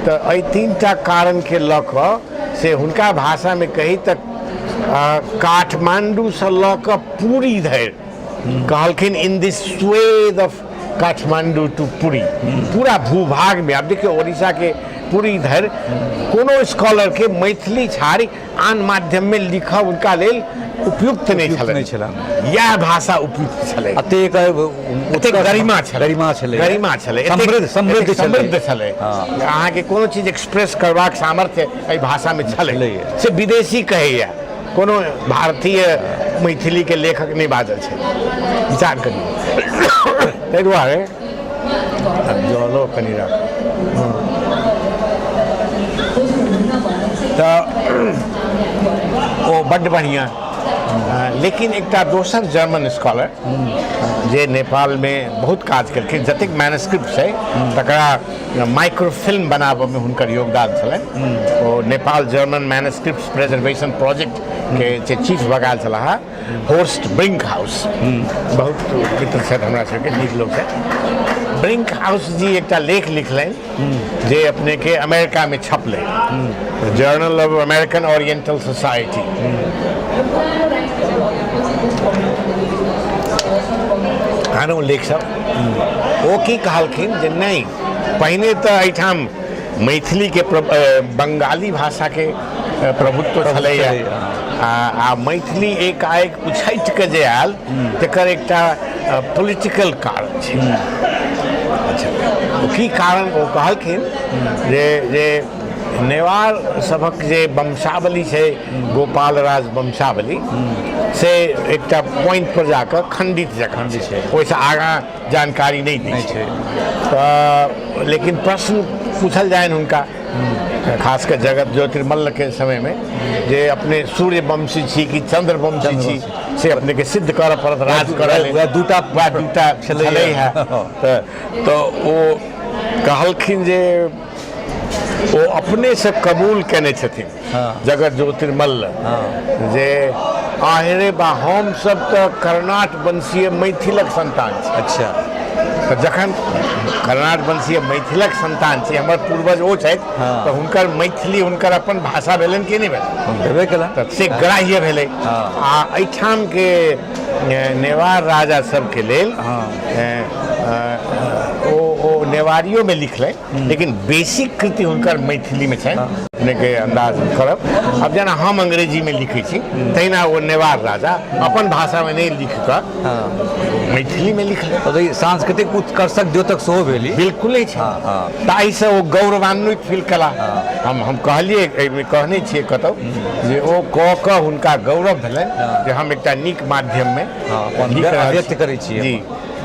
तऽ एहि तीन टा कारणके लऽ कऽ से हुनका भाषामे कही तऽ काठमाण्डूसँ लऽ कऽ पुरी धरि कहलखिन, in this swathe of Kathmandu to Puri, पूरा भूभागमे। आब देखियौ, ओडिशाके पुरी धरि कोनो स्कॉलरके मैथिली छाड़ि आन माध्यममे लिखब हुनका लेल उपयुक्त नहि उपयुक्त छलै। नहि छलनि। इएह भाषा उपयुक्त छलै। एतेक एतेक गरिमा छलै। गरिमा छलै। गरिमा छलै, एतेक- समृद्ध, समृद्ध एतेक छलै। समृद्ध छलै। अहाँके कोनो चीज एक्सप्रेस करबाक सामर्थ्य एहि भाषामे छलै। छलैए। से विदेशी कहैया, कोनो भारतीय मैथिलीके लेखक नहि बाजल छै। विचार करियौ। ताहि दुआरे आब जलो कनि राख। तऽ ओ बड्ड बढ़िआँ। लेकिन एकटा दोसर जर्मन स्कॉलर जे नेपालमे बहुत काज केलखिन, जतेक मैनस्क्रिप्ट छै तकरा माइक्रोफिल्म बनाबऽमे हुनकर योगदान छलनि, ओ नेपाल जर्मन मैनस्क्रिप्ट प्रिजर्वेशन प्रोजेक्टके जे चीफ भऽ छलाह, होर्स्ट ब्रिंक हाउस, बहुत मित्र छथि हमरा सबके, नीक लोक छथि। ब्रिंक हाउस जी एकटा लेख लिखलनि जे अपनेके अमेरिकामे छपलै, journal of American oriental society. आनो लेख सब। ओ की कहलखिन जे नहि, पहिने तऽ एहिठाम मैथिलीके बंगाली भाषाके प्रभुत्व छलैए आ मैथिली एकाएक उछटि कऽ जे आयल, तकर एकटा पोलिटिकल कारण छै। अच्छा, ओ की कारण? ओ कहलखिन जे जे नेवार सभक जे वंशावली छै, गोपाल राज वंशावली, से एकटा पॉइंट पर जाकऽ खंडित जकाँ छै। ओहिसँ आगाँ जानकारी नहि दै नहि छै। छै। तऽ लेकिन प्रश्न पूछल जानि हुनका, खास कऽ जगत ज्योतिर्मल्लके समयमे, जे अपने सूर्यवंशी छी कि चंद्रवंशी छी? से अपनेके सिद्ध करऽ पड़त राज करऽ लेल। वएह दूटा वएह दूटा छलैए। छलै हे। तऽ ओ कहलखिन जे ओ अपनेसँ कबूल केने छथिन जगत ज्योतिर्मल्ल जे आहेरे बा हमसभ तऽ कर्णाट वंशीय मैथिलक संतान छी। अच्छा। तऽ जखन कर्णाट वंशीय मैथिलक संतान छी, हमर पूर्वज ओ छथि, तऽ हुनकर मैथिली हुनकर अपन भाषा भेलनि कि नहि भेलनि? भेबे केलनि। तऽ से ग्राह्य भेलै। आ एहिठामके नेवार राजा सबके लेल ओ नेवारियोमे लिखलनि, लेकिन बेसी कृति हुनकर मैथिलीमे छनि। अपनेके अन्दाज करब, आब जेना हम अंग्रेजीमे लिखै छी तहिना ओ नेवार राजा अपन भाषामे नहि लिख कऽ मैथिलीमे लिखलनि। तऽ ई सांस्कृतिक उत्कर्षक द्योतक सेहो भेल ई। बिल्कुले छै। ताहिसँ ओ गौरवान्वित फील कला। हम कहलियै, एहिमे कहने छियै कतहु जे ओ कऽ कऽ हुनका गौरव भेलनि जे हम एकटा नीक माध्यममे अपन लिख रहल अभिव्यक्त छी। करै छियै। जी,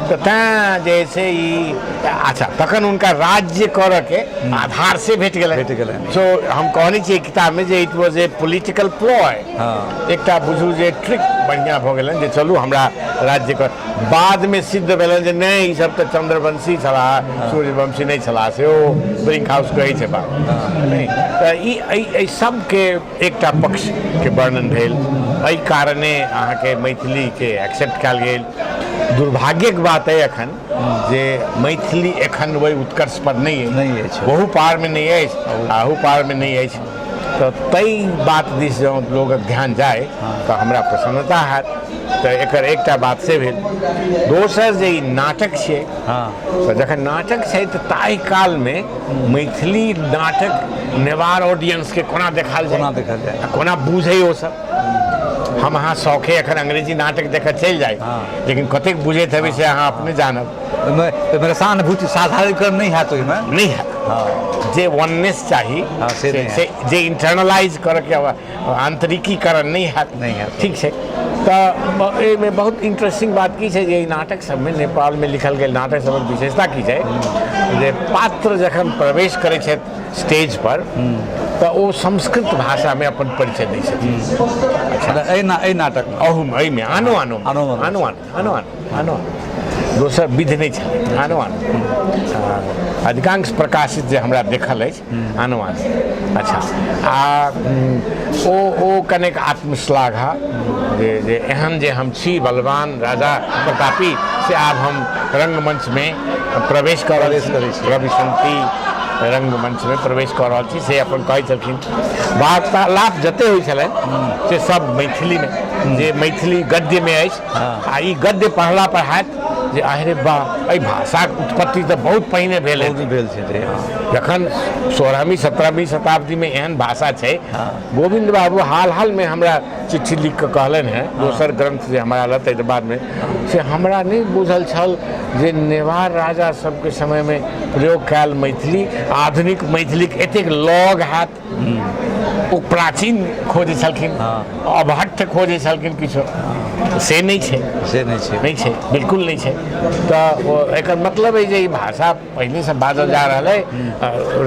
तऽ तैँ जे छै ई अच्छा, तखन हुनका राज्य करऽके आधार से भेट गेलनि। भेट गेलनि। सो हम कहने छियै किताबमे जे it was a political ploy. एकटा बुझू जे ट्रिक बढ़िआँ भऽ गेलनि जे चलू हमरा राज्य कर। बादमे सिद्ध भेलनि जे नहि, ई सब तऽ चंद्रवंशी छलाह, सूर्यवंशी नहि छलाह, सेहो ब्रिंक हाउस कहै छै बात नहि। तऽ ई एहि सबके एकटा पक्षके वर्णन भेल। एहि कारणे अहाँके मैथिलीके एक्सेप्ट कयल गेल। दुर्भाग्यक बात अइ एखन जे मैथिली एखन ओहि उत्कर्ष पर नहि अछि, नहि अछि, ओहू पारमे नहि अछि, आहू पारमे नहि अछि। तऽ ताहि बात दिस जँ लोकक ध्यान जाय तऽ हमरा प्रसन्नता हैत। तऽ एकर एकटा बात से भेल। दोसर जे ई नाटक छियै, तऽ जखन नाटक छै तऽ ताहि कालमे मैथिली नाटक नेवार ऑडियंसके कोना देखायल जाय, कोना देखल जाय, आ कोना बुझै ओ सब। हम अहाँ शौखे एखन अंग्रेजी नाटक देखऽ चलि जाइ, लेकिन कतेक बुझैत हेबै से अहाँ अपने जानब। ओहिमे रसानुभूति साधारणीकरण नहि हैत ओहिमे। नहि हैत। जे वननेस चाही, से नहि से जे इंटरनलाइज करऽके आंतरिकीकरण नहि हैत। नहि हैत। ठीक छै। तऽ एहिमे बहुत इंटरेस्टिंग बात की छै जे एहि नाटक सबमे, नेपालमे लिखल गेल नाटक सबक विशेषता की छै जे पात्र जखन प्रवेश करै छथि स्टेज पर तऽ ओ संस्कृत भाषामे अपन परिचय दै छथिन। अच्छा, एहि नाटकमे? अहूमे, एहिमे, आनो आनो, आनो आनो। आनो आनो, आनो आनो, आनो आनो, दोसर विध नहि छलै, आनो आनो। अधिकांश प्रकाशित जे हमरा देखल अछि आनो आनो। अच्छा, आ ओ कनेक आत्मश्लाघा जे एहन जे हम छी बलवान राजा प्रतापी, से आब हम रंगमंचमे प्रवेश कऽ रहल छी, करै छी। रविशंति रंगमंचमे प्रवेश कऽ रहल छी, से अपन कहै छलखिन। वार्तालाप जते होइ छलनि से सब मैथिलीमे, जे मैथिली गद्यमे अछि। आ ई गद्य पढ़ला पर हैत जे अरे वाह, एहि भाषाक उत्पत्ति तऽ बहुत पहिने भेल बहुत भेल छै। जखन 16वीं 17वीं शताब्दीमे एहन भाषा छै। गोविन्द बाबू हाल हालमे हमरा चिट्ठी लिख कऽ कहलनि हेँ, दोसर ग्रंथ जे हमरा लगतै तऽ बादमे, से हमरा नहि बुझल छल जे नेवार राजा सबके समयमे प्रयोग कयल मैथिली आधुनिक मैथिलीक एतेक लग हैत। ओ प्राचीन खोजै छलखिन, अवहट्ठ खोजै छलखिन किछो, से नहि छै। से नहि छै। नहि छै, बिल्कुल नहि छै। तऽ एकर मतलब अइ जे ई भाषा पहिलेसँ बाजल जा रहल अइ,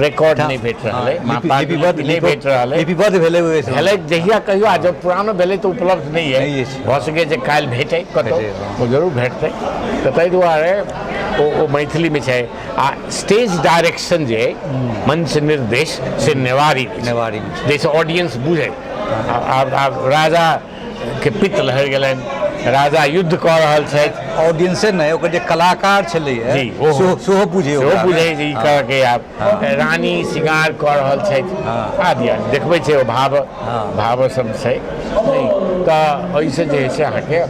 रिकॉर्ड नहि भेट रहल अइ, लिपिबद्ध नहि भेट रहल अइ। लिपिबद्ध भेलै भेलै जहिया कहियो, आ जब पुरानो भेलै तऽ उपलब्ध नहि अइ। भऽ सकै जे काल्हि भेटै कतहु, ओ जरूर भेटतै। तऽ ताहि दुआरे ओ मैथिलीमे छै। आ स्टेज डायरेक्शन जे मंच निर्देश से नेवारी, नेवारी जाहिसँ ऑडियंस बुझै। आब आब राजा के पित्त लहरि गेलनि, राजा युद्ध कऽ रहल छथि। ऑडियंसे नहि, ओकर जे कलाकार छलैए जी, ओहो सेहो बुझै, सेहो बुझै जे ई करऽके आब रानी श्रृंगार कऽ रहल छथि आदि आदि देखबै छै। ओ भाव भाव सब छै नहि, तऽ ओहिसँ जे छै अहाँके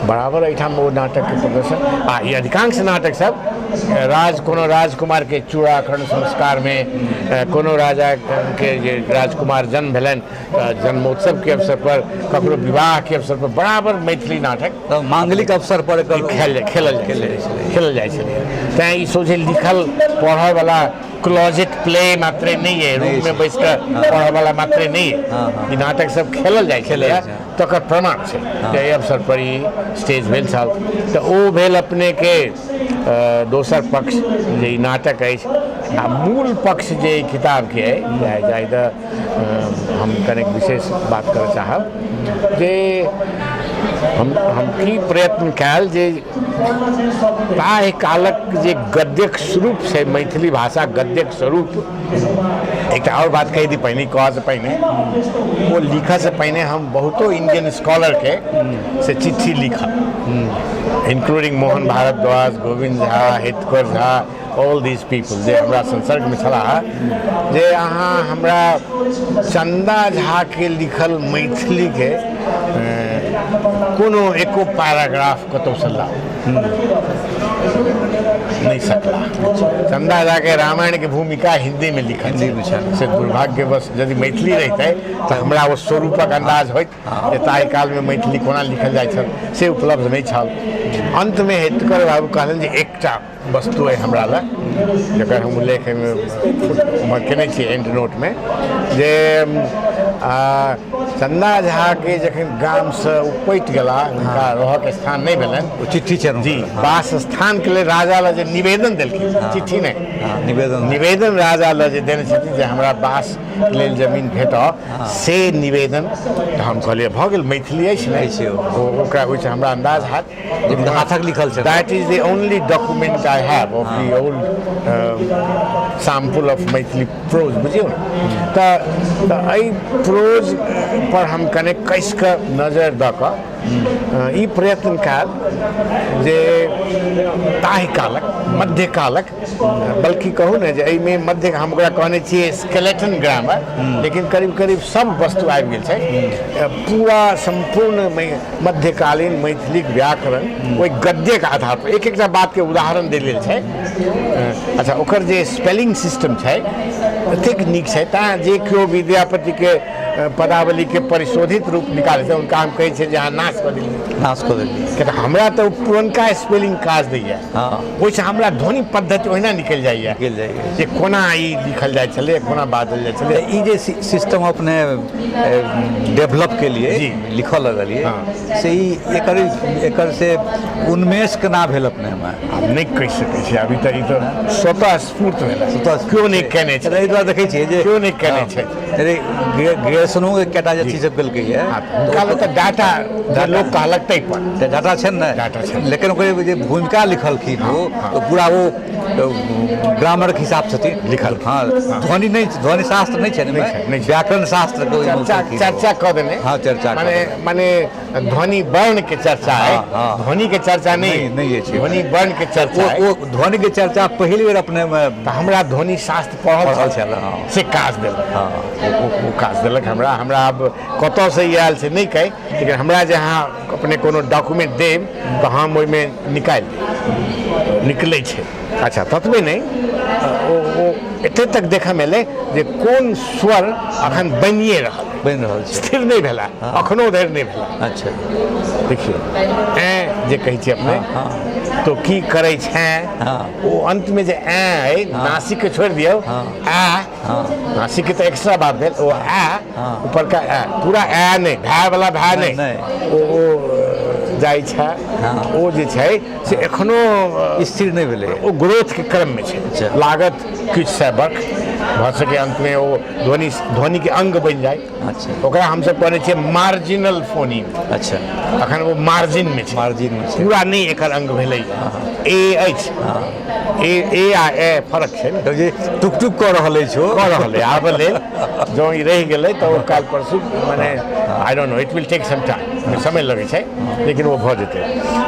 बराबर एहिठाम ओ नाटकके प्रदर्शन। आ ई अधिकांश नाटक सब राज कोनो राजकुमारके चूड़ाकरण संस्कारमे, कोनो राजाके जे राजकुमार जन्म भेलनि तऽ जन्मोत्सवके अवसर पर, ककरो विवाहके अवसर पर बराबर मैथिली नाटक तऽ मांगलिक अवसर पर खेलल खेलल जाइ छलै। तैँ ई सोझे लिखल पढ़यवला क्लोजेट प्ले मात्रे नहि अइ, रूममे बैस कऽ पढ़यवला मात्रे नहि अइ, ई नाटक सब खेलल जाइ छलै, तकर प्रमाण छै जे एहि अवसर पर ई स्टेज भेल छल। तऽ ओ भेल अपनेके दोसर पक्ष जे ई नाटक अछि। आ मूल पक्ष जे ई किताबके अइ, जाहि दऽ हम कनेक विशेष बात करऽ चाहब जे हम हम की प्रयत्न कयल जे ताहि कालक जे गद्यक स्वरूप छै, मैथिली भाषा गद्यक स्वरूप। एकटा आओर बात कहि दी पहिने, कहऽसँ पहिने, ओ लिखऽसँ पहिने हम बहुतो इंडियन स्कॉलरके से चिट्ठी लिखल, including Mohan Bhardwaj, Govind Jha, Hitkar Jha, all these people जे हमरा संसर्गमे छलाह, जे अहाँ हमरा चन्दा झाके लिखल मैथिलीके कोनो एको पैराग्राफ कतहुसँ लाउ। नहि सकला। चन्दा झाके रामायणके भूमिका हिन्दीमे लिखल हिन्दीमे छल। से दुर्भाग्यवश यदि मैथिली रहितै तऽ हमरा ओ स्वरूपक अन्दाज होइत जे ताहि कालमे मैथिली कोना लिखल जाइ छल, से उपलब्ध नहि छल। अन्तमे हितकर बाबू कहलनि जे एकटा वस्तु अइ हमरा लग, जकर हम उल्लेख एहिमे केने छी एंड नोटमे, जे चन्दा झाके जखन गामसँ उपटि गेला, हुनका रहऽके स्थान नहि भेलनि। ओ चिट्ठी छनि। जी, वास स्थानके लेल राजा लग जे निवेदन देलखिन, चिट्ठी नहि, निवेदन। निवेदन राजा लग जे देने छथिन जे हमरा वास लेल जमीन भेटऽ, से निवेदन। तऽ हम कहलियै भऽ गेल, मैथिली अछि ने। अछि। ओकरा ओहिसँ हमरा अन्दाज हैत। जे हाथक लिखल छै। That is the only document I have of the old sample of Maithili prose, बुझियौ ने। तऽ एहि प्रोज पर हम कने कसि कऽ नजरि दऽ कऽ ई प्रयत्न कयल जे ताहि कालक, मध्यकालक, बल्कि कहू ने जे एहिमे मध्य, हम ओकरा कहने छियै स्केलेटन ग्रामर, लेकिन करीब करीब सब वस्तु आबि गेल छै। पूरा सम्पूर्ण मध्यकालीन मैथिलीक व्याकरण ओहि गद्यके आधार पर एक एकटा बातके उदाहरण देल गेल छै। अच्छा, ओकर जे स्पेलिंग सिस्टम छै एतेक नीक छै, तैँ जे केओ विद्यापतिके पदावलीके परिशोधित रूप निकालै छै, हुनका हम कहै छियै जे अहाँ नाश कऽ देलियै। नाश कऽ देलियै। किया तऽ हमरा तऽ ओ पुरनका स्पेलिंग काज दैए। ओहिसँ हमरा ध्वनि पद्धति ओहिना निकलि जाइए। निकलि जाइए। जे कोना ई लिखल जाइ छलै, कोना बाजल जाइ छलै। ई जे सिस्टम अपने डेवलप केलिए, लिखऽ लगलिए, से ई एकर एकर से उन्मेष केना भेल अपनेमे? आब नहि कहि सकै छी। अभी तऽ ई तऽ स्वतः स्फूर्त भेल, केओ नहि केने छै। एहि दुआरे देखै छियै जे केओ नहि केने छै। ग्रेजुएशनो कएटा जे चीज सब केलकै। हुनका लग तऽ डाटा जे लोक कहलक ताहि पर। तऽ डाटा छै ने। डाटा छै। लेकिन ओकर जे भूमिका लिखलखिन ओ तऽ पूरा ओ ग्रामरके हिसाब छथिन लिखल। हँ, ध्वनि नहि, ध्वनि शास्त्र नहि छै ने, व्याकरण शास्त्र। चर्चा चर्चा कऽ देने। हँ, चर्चा। माने माने ध्वनि वर्ण के चर्चा है, ध्वनि के चर्चा नहीं। नहीं अछि। ध्वनि वर्ण के चर्चा। ओ ध्वनि के चर्चा पहिल बेर अपने मे। तऽ हमरा ध्वनि शास्त्र पढ़ल पढ़ल छल, हँ। से काज देलक। ओ काज देलक हमरा। हमरा आब कतऽसँ ई आयल छै नहि कहि, लेकिन हमरा जे अहाँ अपने कोनो डॉक्यूमेंट देब तऽ हम ओहिमे निकालि देब, निकलै छै। अच्छा, ततबे नहि, ओ ओ एते तक देखयमे एलै जे कोन स्वर अखन बनिए रहल बनि रहल छै, स्थिर नहि भेला, अखनो धरि नहि भेला। देखियौ, ऐं जे कहै छियै अपने, तो की करै छें, ओ अन्तमे जे ऐं अइ, नासिकके छोड़ि दियौ, आ नासिकके तऽ एक्स्ट्रा बात भेल। ओ आ ऊपरका ऐ पूरा ऐ नहि, भाय वाला भाय नहि, ओ ओ जाइ छै। ओ जे छै से एखनो स्थिर नहि भेलै। ओ ग्रोथके क्रममे छै। लागत किछु सए बर्ख, भऽ सकै अन्तमे ओ ध्वनि ध्वनिके अङ्ग बनि जाय। ओकरा हमसब कहने छियै मार्जिनल फोनिंग। अखन ओ मार्जिनमे छै। मार्जिनमे छै। पूरा नहि एकर अङ्ग भेलै। ए अछि, ए ए आ ए फरक छै ने। तऽ जे टुक टुक कऽ रहल अछि ओ। कऽ रहल है। आब लेल जँ ई रहि गेलै तऽ ओ काल्हि परसू, मने I don't know, it will take some time, समय लगै छै, लेकिन ओ भऽ जेतै।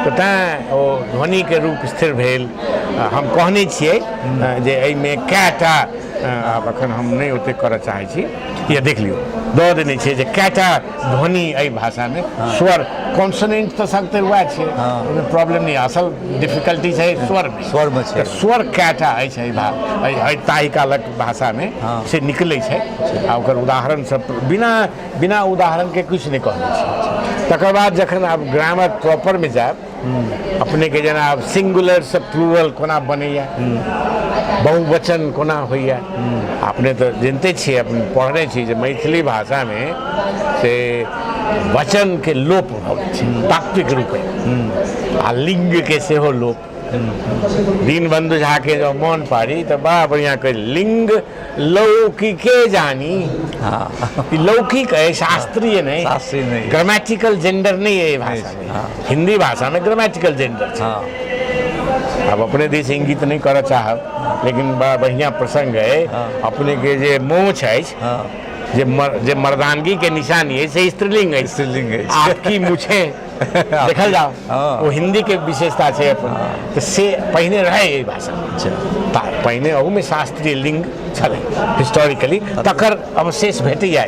तऽ तैँ ओ ध्वनिके रूप स्थिर भेल। हम कहने छियै जे एहिमे कएटा, आब एखन हम नहि ओतेक करऽ चाहै छी, या देख लियौ, दऽ देने छियै जे कएटा ध्वनि एहि भाषामे, स्वर, कॉन्सोनेंट तऽ सभतरि वएह छै, ओहिमे प्रॉब्लम नहि। असल डिफिकल्टी छै स्वरमे। स्वरमे छै। तऽ स्वर कएटा अछि एहि भा एहि ताहि कालक भाषामे, से निकलै छै। आ ओकर उदाहरण सब, बिना बिना उदाहरणके किछु नहि कहने छै। तकर बाद जखन आब ग्रामर प्रॉपरमे जायब अपनेके, जेना आब सिंगुलरसँ प्लूरल कोना बनैए, बहुवचन कोना होइए। अपने तऽ जनिते छियै, अपने पढ़ने छी जे मैथिली भाषामे से वचनके लोप भऽ गेल छै तात्विक रूपे, आ लिङ्गके सेहो लोप। दीनबंधु झा के जब मोन पारी तऽ बड़ा बढ़िआँ कहि लिंग लौकिके जानी। ई लौकिक है, शास्त्रीय नहीं। शास्त्रीय नहीं। ग्रामेटिकल जेंडर नहीं है भाषा में। हिंदी भाषा में ग्रामेटिकल जेंडर छै। आब अपने दिस इंगित नहीं करऽ चाहब, लेकिन बड़ा बढ़िया प्रसंग है। अपने के जे मोछ अछि, जे मर्दानगी के निशानी है, से स्त्रीलिंग है। स्त्रीलिंग अछि। आपकी मुछे देखल जाओ। ओ हिंदी के विशेषता छै अपन। तऽ से पहिने रहै एहि भाषा। पहिने अहूमे शास्त्रीय लिंग छलै हिस्टोरिकली, तकर अवशेष भेटैया।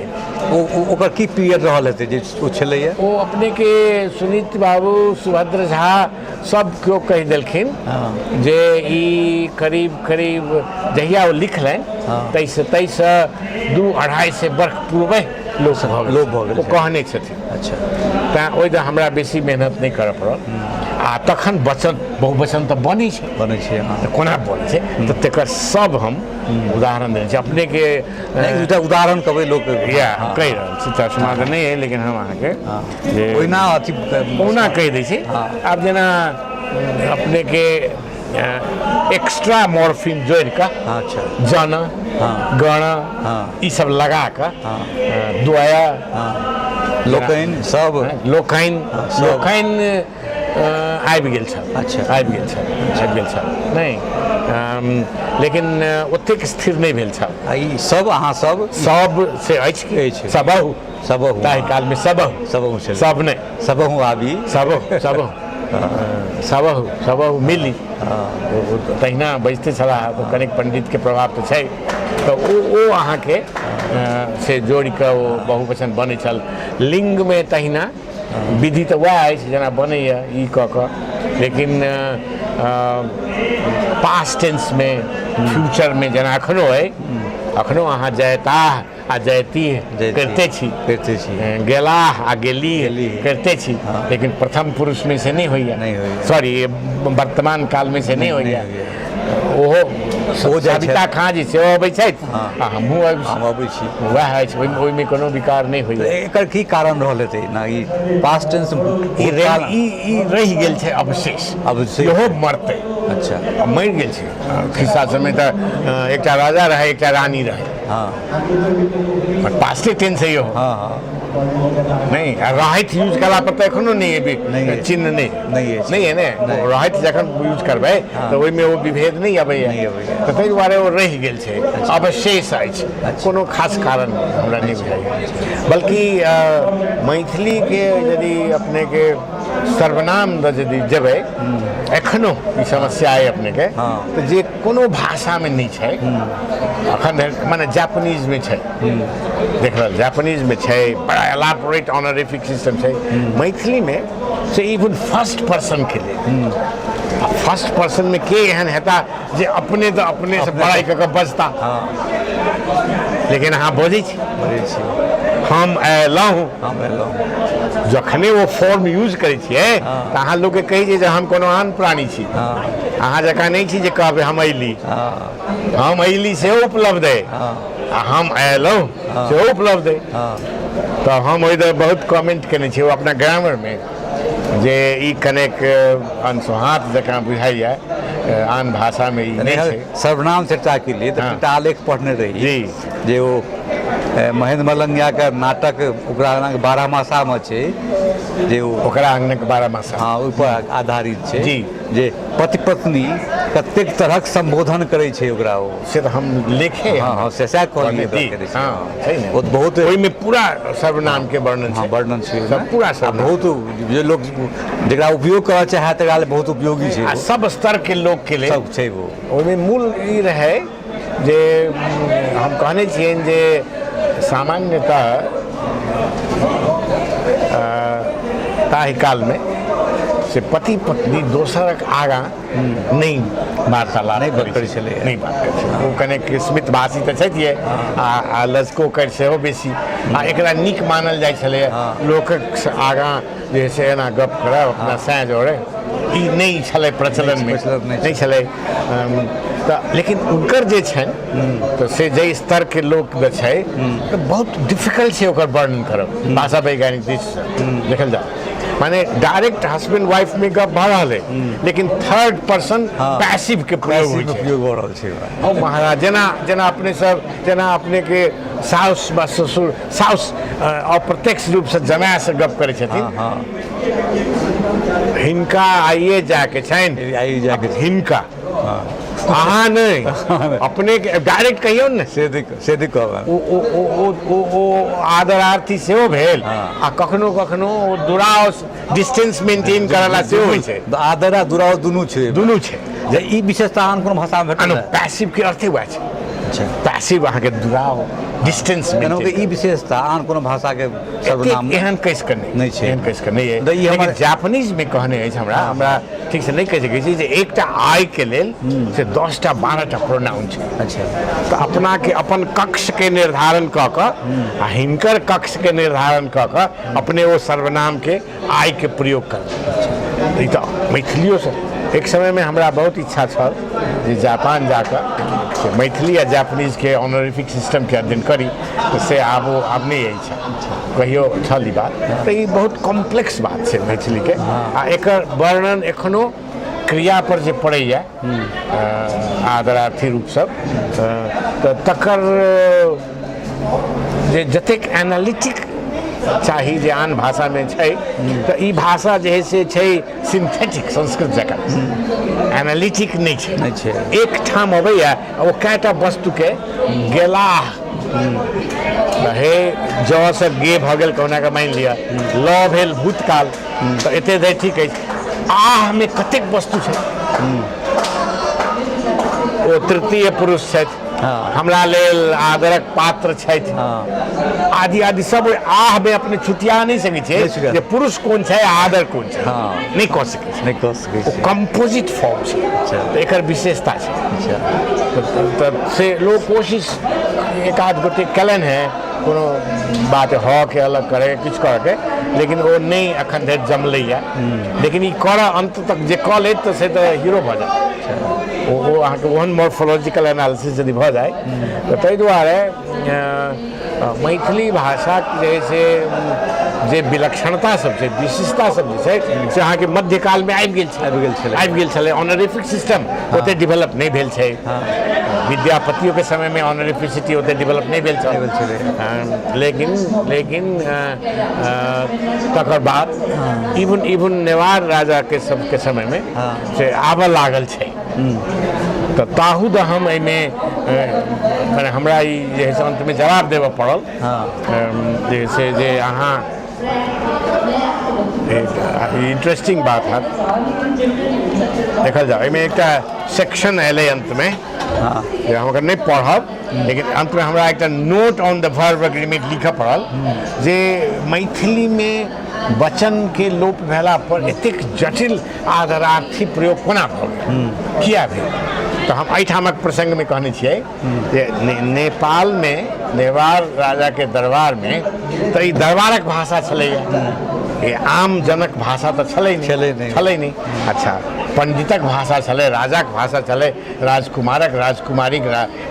ओ ओकर की पीरियड रहल हेतै जे ओ छलैया? ओ अपने के सुनीत बाबू, सुभद्र झा सब केओ कहि देलखिन जे ई करीब करीब जहिया ओ लिखलनि ताहिसँ 200-250 वर्ष पूर्वे लोप भऽ गेल। लोप भऽ गेल। ओ कहने छथिन। तैँ ओहि दऽ हमरा बेसी मेहनत नहि करऽ पड़ल। आ तखन वचन बहुवचन तऽ बनै छै। बनै छै, हँ। तऽ कोना बनै छै, तऽ तकर सब हम उदाहरण देने छी अपनेके। एकटा उदाहरण कहबै लोक। इएह हम कहि रहल छी, चश्मा तऽ नहि अइ, लेकिन हम अहाँके जे ओहिना अथी ओहुना कहि दै छी। आब जेना अपनेके एक्स्ट्रा मॉर्फिन जोड़ि कऽ जन, गण, ई सब लगा कऽ द्वय, लोकनि सब, लोकनि, लोकनि आबि गेल छल। आबि गेल छल, आबि गेल छल नहि, लेकिन ओतेक स्थिर नहि भेल छल। आ ई सब अहाँ सब सब से अछि कि अछि। सबहु। सबहु। ताहि कालमे सबहु। सबहु छलै। सब नहि। सबहु आबी। सबहु, सबहु, सबहु, सबहु मिली। ओ तहिना बजिते छलाह, तऽ कनिक पंडितके प्रभाव तऽ छै। तऽ ओ अहाँके से जोड़ि कऽ ओ बहुवचन बनै छल। लिंगमे तहिना विधि तऽ वएह अछि जेना बनैए ई कऽ कऽ, लेकिन पास्ट टेंसमे, फ्यूचरमे जेना एखनो अइ, एखनो अहाँ जयताह आ जयती करिते छी, करिते छी, गेलाह आ गेली करिते छी, लेकिन प्रथम पुरुषमे से नहि होइए, सॉरी, वर्तमान कालमे से नहि होइए। ओहो सविता खाँ जी सेहो अबै छथि आ हमहूँ अबै छी, वएह अछि, ओहिमे कोनो विकार नहि होइए। एकर की कारण रहल हेतै ना ई पास्ट टेंस? ई रहि गेल छै अवशेष, अवशेष। इहो मरतै। मरि गेल छै। खिस्सा समय तऽ एकटा राजा रहै, एकटा रानी रहै। पास्टे टेंस है इहो। नहि, आ रहैत यूज कला पर तऽ एखनो नहि नहि। चिन्ह नहि नहि अछि। नहि है ने। नहि। रहैत जखन यूज करबै तऽ ओहिमे ओ विभेद नहि अबैया। नहि अबैया। तऽ ताहि दुआरे ओ रहि गेल छै, अवशेष अछि। कोनो खास कारण हमरा नहि बुझाइया, बल्कि मैथिलीके यदि अपनेके सर्वनाम दऽ यदि जेबै, एखनो ई समस्या अइ अपनेके। तऽ जे कोनो भाषामे नहि छै अखन धरि, माने जापानीजमे छै, देख रहल जापानीजमे छै, बड़ा एलाबोरेट ऑनरिफिक सिस्टम छै। मैथिलीमे से इवन फर्स्ट पर्सनके लेल, आ फर्स्ट पर्सनमे के एहन हेता जे अपने तऽ अपने से बड़ाइ कऽ कऽ बजता? लेकिन अहाँ बजै छी। बजै छी। हम अयलहुँ। हम अयलहुँ। जखने ओ फॉर्म यूज करै छियै तऽ अहाँ लोकके कहै छै जे हम कोनो आन प्राणी छी, अहाँ जकाँ नहि छी जे कहबै हम अयली। हम अयली सेहो उपलब्ध अइ आ हम अयलहुँ सेहो उपलब्ध अइ। तऽ हम ओहि दऽ बहुत कमेंट केने छियै ओ अपना ग्रामरमे जे ई कनेक अनसोहाँत जकाँ बुझाइए, आन भाषामे ई नहि छै। सर्वनाम चर्चा के लिए तऽ एकटा आलेख पढ़ने रही जे ओ महेंद्र मलंगियाके नाटक ओकरा अङ्गनाके बारहमासामे छै जे ओ ओकरा अङ्गनाके बारहमासा। हँ, ओहिपर आधारित छै जी। जे पति पत्नी कतेक तरहक सम्बोधन करै छै ओकरा ओ। से तऽ हम लेखे हँ हँ, से सएह कहलियै। जी, करै छै। हँ, छै ने। ओ बहुत ओहिमे पूरा सर्वनामके वर्णन छै। वर्णन छै। सब पूरा आ सर्वनाम। बहुत जे लोक जकरा उपयोग करऽ चाहे तकरा लेल बहुत उपयोगी छै। आ ओ। सब स्तरके लोकके लेल सब छै ओ। ओहिमे मूल ई रहै जे हम कहने छियनि जे सामान्यतः ताहि कालमे से पति पत्नी दोसरक आगाँ नहि वार्तालाप नहि करै छलैए। नहि बात करै छलै। ओ कनेक स्मितभाषी तऽ छथिए आ लजको कर सेहो बेसी, आ एकरा नीक मानल जाइ छलैए। लोकक आगाँ जे है से एना गप करब अपना सैं जोड़े, ई नहि छलै प्रचलनमे, प्रचलन नहि नहि छलै। तऽ लेकिन हुनकर जे छनि तऽ से जाहि स्तरके लोक छै तऽ बहुत डिफिकल्ट छै ओकर वर्णन करब भाषा वैज्ञानिक दृष्टिसँ देखल जाउ। माने डायरेक्ट हस्बैंड वाइफ में गप भऽ रहल है, लेकिन थर्ड पर्सन पैसिव के प्रयोग होइ पैसिव छै। उपयोग भऽ रहल छै। ओ महाराज, जेना जेना अपने सब, जेना अपने के साउस बा ससुर, साउस अप्रत्यक्ष रूपसँ जमायसँ गप करै छथिन। हिनका आइए जाके छनि। आइए जाके छनि। हिनका, अहाँ नहि, अपने के डायरेक्ट कहियौ ने। से नहि कहबै। ओ ओ ओ ओ ओ ओ आदरार्थी सेहो भेल आ कखनो कखनो ओ दुराव, डिस्टेंस मेंटेन करला सेहो होइ छै। आदर आ दुराव दुनू छै। दुनू छै। जे ई विशेषता आन कोनो भाषामे भेटल? पैसिव के अर्थे वएह छै। पैसिव अहाँके दुराव, डिस्टेंस। एना कि ई विशेषता आन कोनो भाषाके सर्वनाम एहन कहि कऽ नहि छै। एहन कहि कऽ नहि तऽ ई अछि। हमर- लेकिन जापानीजमे कहने अछि, हमरा हमरा ठीकसँ नहि कहि सकै छी, जे एकटा आयके लेल से 10टा 12टा प्रोनाउन छै। तऽ अपनाके अपन कक्षके निर्धारण कऽ कऽ आ हिनकर कक्षके निर्धारण कऽ कऽ अपने ओ सर्वनामके आयके प्रयोग करबै। ई तऽ मैथिलियोसँ एक समयमे हमरा बहुत इच्छा छल जे जापान जाकऽ से मैथिली आ जापानीजके ऑनरिफिक सिस्टमके अध्ययन करी, तऽ से आब ओ आब नहि अछि, कहियो छल ई बात। तऽ ई बहुत कॉम्प्लेक्स बात छै मैथिलीके आ एकर वर्णन एखनो क्रिया पर जे पड़ैए आदरार्थी रूप सब, तऽ तकर जे जतेक एनालिटिक चाही जे आन भाषामे छै, तऽ ई भाषा जे है से छै सिंथेटिक, संस्कृत जकाँ एनालिटिक नहि छै। नहि छै। एकठाम अबैए ओ कएटा वस्तुके गेलाह तऽ हे जँ से गे भऽ गेल, कहुना कऽ मानि लिअ ल भेल भूतकाल, तऽ एते धरि ठीक अछि। आहमे कतेक वस्तु छै, ओ तृतीय पुरुष छथि, हमरा लेल आदरक पात्र छथि, आदि आदि सब। ओहि आहमे अपने छुटिया नहि सकै नहि छै छुटिया। जे पुरुष कोन छै आ आदर कोन छै। नहि कऽ सकै छै। नहि कऽ सकै ओ छै। कम्पोजिट फॉर्म छै। तऽ एकर विशेषता छै। तऽ से लोक कोशिश एक आध गोटे कयलनि हेँ, कोनो बात ह के अलग करे, किछु करऽके, लेकिन ओ नहि एखन धरि जमलैए। लेकिन ई करऽ अन्त तक जे कऽ लेत तऽ से तऽ हीरो भऽ जायत। ओ ओ अहाँके ओहन मॉर्फोलॉजिकल एनालिसिस यदि भऽ जाय तऽ। ताहि दुआरे मैथिली भाषाके जे है से जे विलक्षणता सब छै, विशेषता सब जे छै, से अहाँके मध्यकालमे आबि गेल छै। आबि गेल छलै। आबि गेल छलै। ऑनरिफिक सिस्टम ओते डेवलप नहि भेल छै। विद्यापतियोके समयमे ऑनरिफिसिटी ओते डेवलप नहि भेल छल। नहि भेल छलै। लेकिन लेकिन तकर बाद इवन इवन नेवार राजाके सबके समयमे से आबऽ लागल छै। तऽ ताहू दऽ हम एहिमे मने हमरा ई जे है से अन्तमे जवाब देबऽ पड़ल जे से जे अहाँ इंटरेस्टिंग बात हैत। देखल जाओ, एहिमे एकटा सेक्शन अयलै अन्तमे जे हम ओकरा नहि पढ़ब, लेकिन अन्तमे हमरा एकटा note on the verb agreement लिखऽ पड़ल जे मैथिलीमे वचनके लोप भेला पर एतेक जटिल आदरार्थी प्रयोग कोना भऽ गेल, किया भेल? तऽ हम एहिठामक प्रसङ्गमे कहने छियै जे नेपालमे नेवार राजाके दरबारमे तऽ ई दरबारक भाषा छलैए, ई आम जनक भाषा तऽ छलै नहि। छलै नहि। छलै नहि। अच्छा, पण्डितक भाषा छलै, राजाक भाषा छलै, राजकुमारक, राजकुमारीक,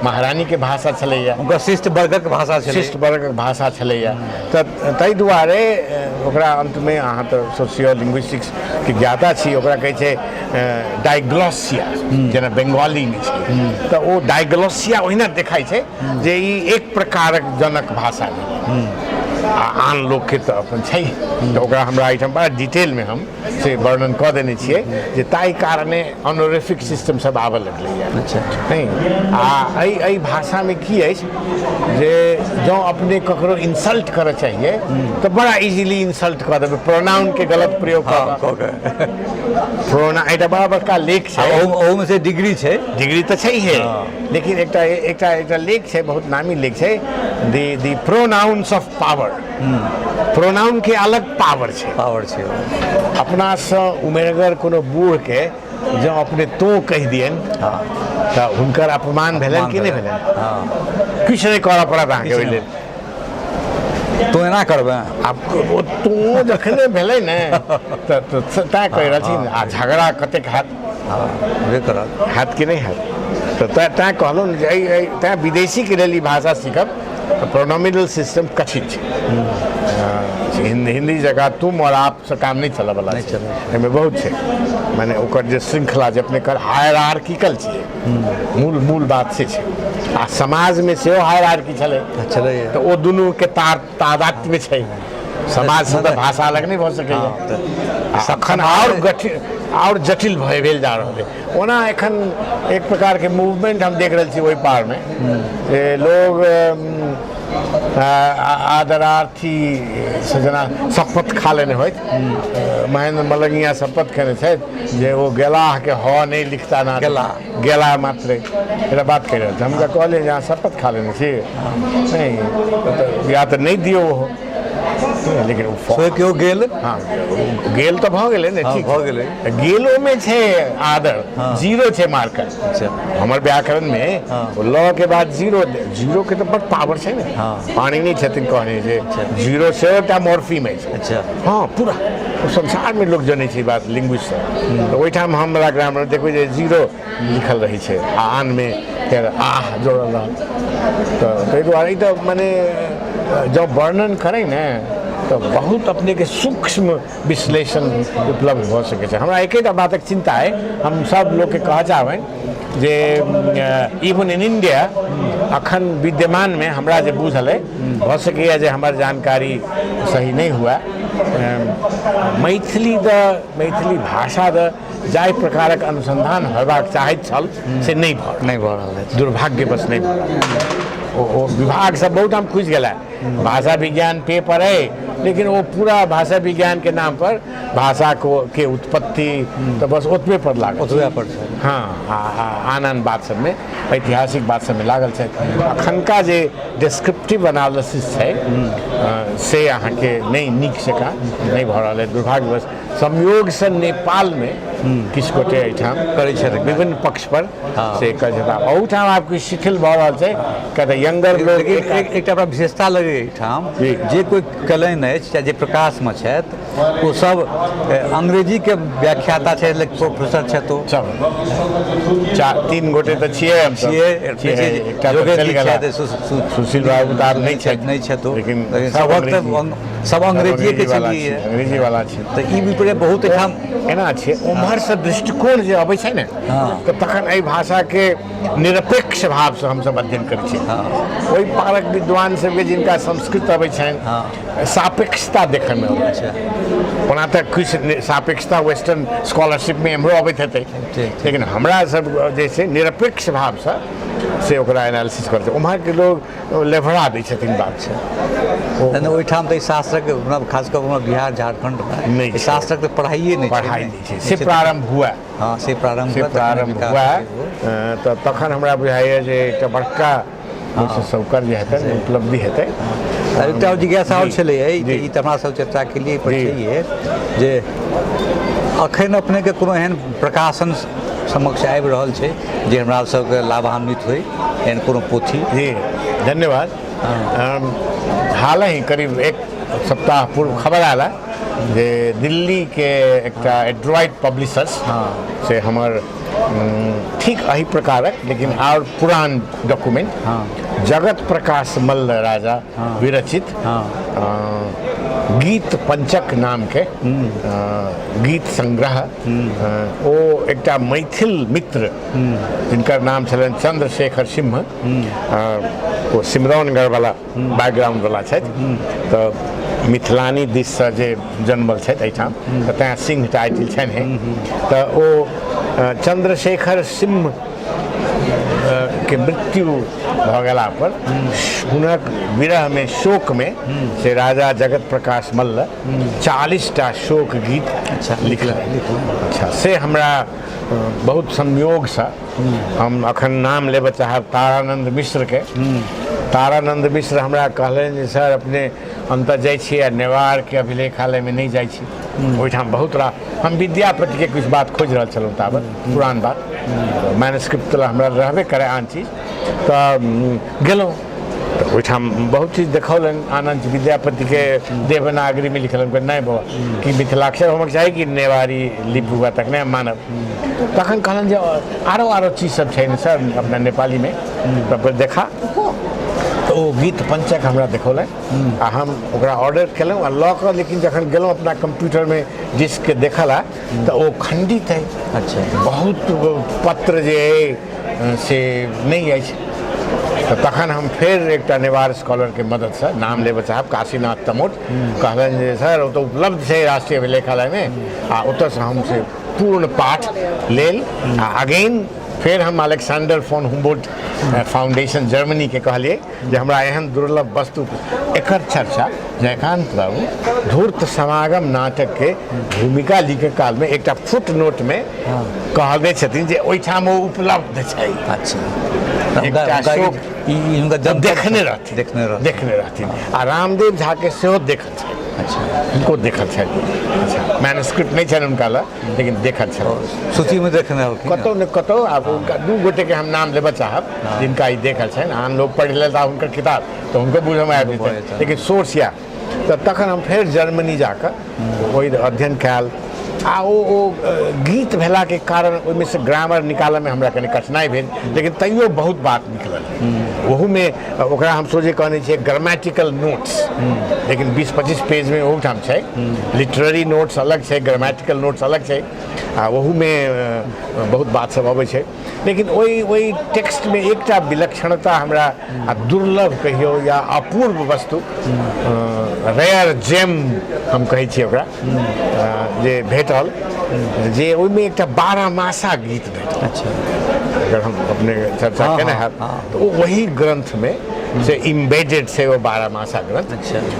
महारानीके भाषा छलैए। हुनकर शिष्ट वर्गक भाषा छलै। शिष्ट वर्गक भाषा छलैए। तऽ ताहि दुआरे ओकरा अन्तमे, अहाँ तऽ सोशियो लिंग्विस्टिक्सके ज्ञाता छी, ओकरा कहै छै डाइग्लोसिया, जेना बंगालीमे छै। तऽ ओ डाइग्लोसिया ओहिना देखाइ छै जे ई एक प्रकारक जनक भाषा भेलै आ आन लोकके तऽ अपन छै। तऽ ओकरा हमरा एहिठाम बड़ा डिटेलमे हम से वर्णन कऽ देने छियै जे ताहि कारणे ऑनोरिफिक सिस्टम सब आबऽ लगलैए। नहि, आ एहि एहि भाषामे की अछि जे जँ अपने ककरो इंसल्ट करऽ चाहिए तऽ बड़ा इजीली इंसल्ट कऽ देबै प्रोनाउनके गलत प्रयोग कऽ कऽ के। प्रोना एकटा बड़ा बड़का लेख आ छै। ओहूमे से डिग्री छै। डिग्री तऽ छैहे, लेकिन एकटा एकटा एकटा लेख छै, बहुत नामी लेख छै, the the pronouns of power. प्रोनाउनके अलग पावर छै। पावर छै। अपनासँ उमेरगर कोनो बूढ़के जँ अपने तोँ कहि दियनि तऽ हुनकर अपमान भेलनि कि नहि भेलनि? किछु नहि करऽ पड़त अहाँके ओहि लेल। तू एना करबै। आब ओ तोँ जखने भेलै ने तऽ तैँ कहि रहल छी ने, आ झगड़ा कतेक हैत। हेबे करत। हैत कि नहि हैत? तऽ तैँ तैँ कहलहुँ ने जे एहि एहि तैँ विदेशीके लेल ई भाषा सीखब तऽ प्रोनोमिनल सिस्टम कठिन छै। हिन्दी जकाँ तुम और आपसँ काम नहि चलऽवला छै, एहिमे बहुत छै। मने ओकर जे श्रृंखला जे अपने कर हायरार्किकल छियै, मूल मूल बात से छै। आ समाजमे सेहो हायरार्की छलै, तऽ ओ दुनूके तार तादात्म्य छै। समाजसँ तऽ भाषा अलग नहि भऽ सकैए। एखन आओर गठिन आओर जटिल भए भेल जा रहल है। ओना एखन एक प्रकारके मूवमेंट हम देख रहल छी ओहि पारमे, जे लोग आदरार्थी से जेना शपथ खा लेने होइत। महेंद्र मलंगिया शपथ खेने छथि जे ओ गेलाहके ह नहि लिखता ना गेला गेला मात्रे एकटा बात कहि रहल छी। हम हुनका कहलियै जे अहाँ शपथ खा लेने छी, नहि या तऽ नहि दियौ ओहो, लेकिन ओ से केओ गेल। हँ, गेल तऽ भऽ गेलै ने। ठीक भऽ गेलै। गेलोमे छै आदर, जीरो छै मार्कर। हमर व्याकरणमे ल के बाद जीरो, जीरोके तऽ बड़ पावर छै ने। पाणिनि छथिन कहने जे जीरो सेहो एकटा मॉर्फीम अछि। हँ, पूरा संसारमे लोक जनै छै ई बात, लिंग्विस्ट सब। तऽ ओहिठाम हमरा ग्रामर देखबै जे जीरो लिखल रहै छै आ आनमे फेर आह जोड़ल रहल। तऽ ताहि दुआरे ई तऽ मने जँ वर्णन करै ने तऽ बहुत अपनेके सूक्ष्म विश्लेषण उपलब्ध भऽ सकै छै। हमरा एकेटा बातक चिन्ता अइ, हम सब लोकके कहऽ चाहबनि जे इवन इन इंडिया अखन विद्यमानमे हमरा जे बुझल अइ, भऽ सकैए जे हमर जानकारी सही नहि हुए, मैथिली दऽ मैथिली भाषा दऽ जाहि प्रकारक अनुसन्धान होयबाक चाहैत छल से नहि भऽ नहि भऽ रहल अछि। दुर्भाग्यवश नहि भऽ रहल। ओ विभाग सब बहुत ठाम खुजि गेला, भाषा विज्ञान पेपर अइ, लेकिन ओ पूरा भाषा विज्ञानके नाम पर भाषा के उत्पत्ति तऽ बस ओतबे पर लागल। ओतबे पर छै। हँ, आन आन बात सबमे, ऐतिहासिक बात सबमे लागल छथि। अखनका जे डिस्क्रिप्टिव एनालिसिस छै से अहाँके नहि नीक जकाँ नहि भऽ रहल अइ दुर्भाग्यवश। संयोगसँ नेपालमे किछु गोटे एहिठाम करै छथि विभिन्न पक्ष पर, से करै छथि। अहूठाम आब किछु शिथिल भऽ रहल छै, किया तऽ यंगर लोक। लेकिन एकटा हमरा विशेषता लगैए एहिठाम, जे कोइ कयलनि अछि चाहे जे प्रकाशमे छथि, ओ सब अंग्रेजीके व्याख्याता छथि, लेकिन प्रोफेसर छथि ओ सब 3 गोटे तऽ छियै हम छियै। एकटा तऽ चलि गेला सुशील बाबू, तऽ आब नहि छथि। नहि छथि, लेकिन सबक तऽ सब अंग्रेजीएके छलियै। अंग्रेजी वाला छी। तऽ ई विपरीत बहुत एहिठाम एना छै। उम्हरसँ दृष्टिकोण जे अबै छै ने, तऽ तखन एहि भाषाके निरपेक्ष भावसँ हमसभ अध्ययन करै छियै। ओहि पारक विद्वान सबके जिनका संस्कृत अबै छनि, सापेक्षता देखयमे अबै छै। ओना तऽ किछु सापेक्षता वेस्टर्न स्कॉलरशिपमे एम्हरो अबैत हेतै, लेकिन हमरा सब जे छै निरपेक्ष भावसँ से ओकरा एनालिसिस करै छै। उम्हरके लोक लेभरा दै छथिन बात छै। ओहिठाम तऽ शास्त्रक खास कऽ बिहार झारखण्डमे नहि, शास्त्रक तऽ पढ़ाइए नहि पढ़ाइ नहि छै। से प्रारम्भ हुए। हँ, से प्रारम्भ से प्रारम्भ हुए तऽ तखन हमरा बुझाइए जे एकटा बड़का सौकर्य जे हेतै, उपलब्धि हेतै। एकटा जिज्ञासा आओर छलै, ई तऽ हमरा सब चर्चा के लिए पर छैहे जे अखन अपनेके कोनो एहन प्रकाशन समक्ष आबि रहल छै जे हमरा सबके लाभान्वित होइ, एहन कोनो पोथी? जी, धन्यवाद। हाल ही करीब एक सप्ताह पूर्व खबर आयल जे दिल्लीके एकटा एड्रॉइड पब्लिशर्स से हमर ठीक एहि प्रकारक लेकिन आओर पुरान डॉक्यूमेंट, जगत प्रकाश मल्ल राजा विरचित गीत पंचक नामके गीत संग्रह, ओ एकटा मैथिल मित्र जिनकर नाम छलनि चंद्रशेखर सिंह, ओ सिमरौनगढ़वला बैकग्राउंडवला छथि, तऽ मिथिलानी दिससँ जे जन्मल छथि एहिठाम, तऽ तैँ सिंह टाइटिल छनि। तऽ ओ चंद्रशेखर सिंह के मृत्यु भऽ गेला पर हुनक विरहमे, शोकमे से राजा जगत प्रकाश मल्ल 40टा शोक गीत लिखलनि। अच्छा, से हमरा बहुत संयोगसँ हम अखन नाम लेबऽ चाहब तारानंद मिश्रके। तारानंद मिश्र हमरा कहलनि जे सर, अपने अन्तः जाइ छी आ नेवारके अभिलेखालयमे नहि जाइ छी, ओहिठाम बहुत रास। हम विद्यापतिके किछु बात खोजि रहल छलहुँ ताबत, पुरान बात, मैनस्क्रिप्ट तऽ हमरा रहबे करै आन चीज। तऽ गेलहुँ तऽ ओहिठाम बहुत चीज देखौलनि आनन्द, विद्यापतिके देवनागरीमे लिखल। हम नहि बाबा, कि मिथिलाक्षर होमक चाही कि नेवारी लिपि हुआ तखने हम मानब। तखन कहलनि जे आरो आरो चीज सब छै ने सर अपना नेपालीमे, तब देखा। तऽ तऽ ओ गीत पञ्चक हमरा देखौलनि आ हम ओकरा ऑर्डर केलहुँ आ लऽ कऽ, लेकिन जखन गेलहुँ अपना कम्प्यूटरमे डिस्कके देखऽ तऽ ओ खण्डित अइ। बहुत पत्र जे अइ से नहि अछि। तऽ तखन हम फेर एकटा नेवार स्कॉलरके मददसँ, नाम लेबऽ चाहब काशीनाथ तमोट, कहलनि जे सर ओ तऽ उपलब्ध छै राष्ट्रीय अभिलेखालयमे, आ ओतऽसँ हम से पूर्ण पाठ लेल आ अगेन फेर हम अलेक्सांडर फोन हुम्बोल्ट फाउंडेशन जर्मनीके कहलियै जे हमरा एहन दुर्लभ वस्तु। एकर चर्चा जयकान्त बाबू धूर्त समागम नाटकके भूमिका लिखै कालमे एकटा फुट नोटमे कहने छथिन जे ओहिठाम ओ उपलब्ध छै। एकटा शोक देखने रहथिन, देखने रहथिन आ रामदेव झाके सेहो देखल छै। हुनको देखल छनि। अच्छा, मैनुस्क्रिप्ट नहि छनि हुनका लग, लेकिन देखल छनि, सूचीमे देखने रहलखिन कतहु ने कतहु। आब हुनका दू गोटेके हम नाम लेबऽ चाहब जिनका ई देखल छनि। आन लोक पढ़ि लेता हुनकर किताब तऽ हुनको बुझऽमे आबि जेतनि, लेकिन सोर्स इएह। तऽ तखन हम फेर जर्मनी जाकऽ ओहि अध्ययन कयल आ ओ गीत भेलाके कारण ओहिमे से ग्रामर निकालऽमे हमरा कनि कठिनाइ भेल, लेकिन तैयो बहुत बात निकलल। ओहूमे ओकरा हम सोझे कहने छियै ग्रामेटिकल नोट्स, लेकिन 20-25 पेजमे ओहूठाम छै। लिटरेरी नोट्स अलग छै, ग्रामेटिकल नोट्स अलग छै, आ ओहूमे बहुत बात सब अबै छै। लेकिन ओहि ओहि टेक्स्टमे एकटा विलक्षणता हमरा आ दुर्लभ कहियौ या अपूर्व वस्तु, रेयर जेम हम कहै छियै ओकरा, जे भेटल जे ओहिमे एकटा बारहमासा गीत भेटल। अगर हम अपने चर्चा केने हैब तऽ ओ वही ग्रन्थमे से इम्बेडेड छै ओ बारहमासा ग्रन्थ।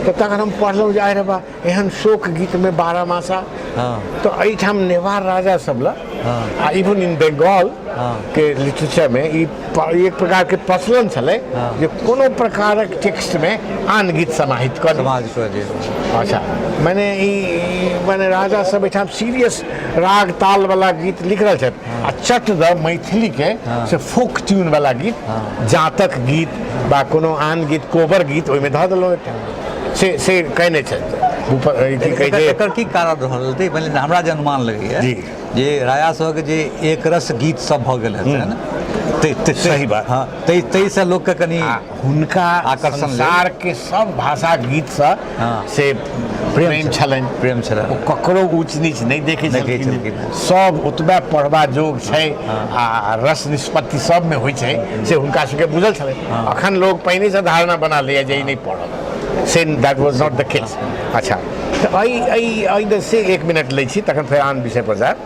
तऽ तखन हम पढ़लहुँ जे आहि रे बा, एहन शोक गीतमे बारहमासा। तऽ एहिठाम नेवार राजा सब लए आ इवन इन बंगाल के लिटरेचरमे ई एक प्रकारके प्रचलन छलै जे कोनो प्रकारक टेक्स्टमे आन गीत समाहित कऽ समाज कऽ दियौ। अच्छा, मने ई मने राजा सब एहिठाम सीरियस राग ताल वाला गीत लिख रहल छथि आ चट दऽ मैथिलीके से फोक ट्यून वाला गीत, जातक गीत बा कोनो आन गीत, कोबर गीत ओहिमे धऽ देलहुँ एकटा, से से कयने छथि। की कहै छै, एकर की कारण रहल हेतै? मानि हमरा जे अनुमान लगैए जे राजा सबके जे एक रस गीत सब भऽ गेल हेतनि, सही बात। हँ, ताहिसँ लोकके कनि हुनका आकर्षण लेल। संसारके सब भाषाक गीतसँ से प्रेम छलनि, प्रेम छलनि। ओ ककरो ऊँच नीच नहि देखै देखै छलखिन, छलखिन। सब ओतबे पढ़बा जोग छै आ रस निष्पत्ति सबमे होइ छै, से हुनका सबके बुझल छलै। अखन लोक पहिनेसँ धारणा बना लैए जे ई नहि पढ़ल, से that was not the case. अच्छा, तऽ एहि एहि एहि से एक मिनट लै छी, तखन फेर आन विषय पर जायब।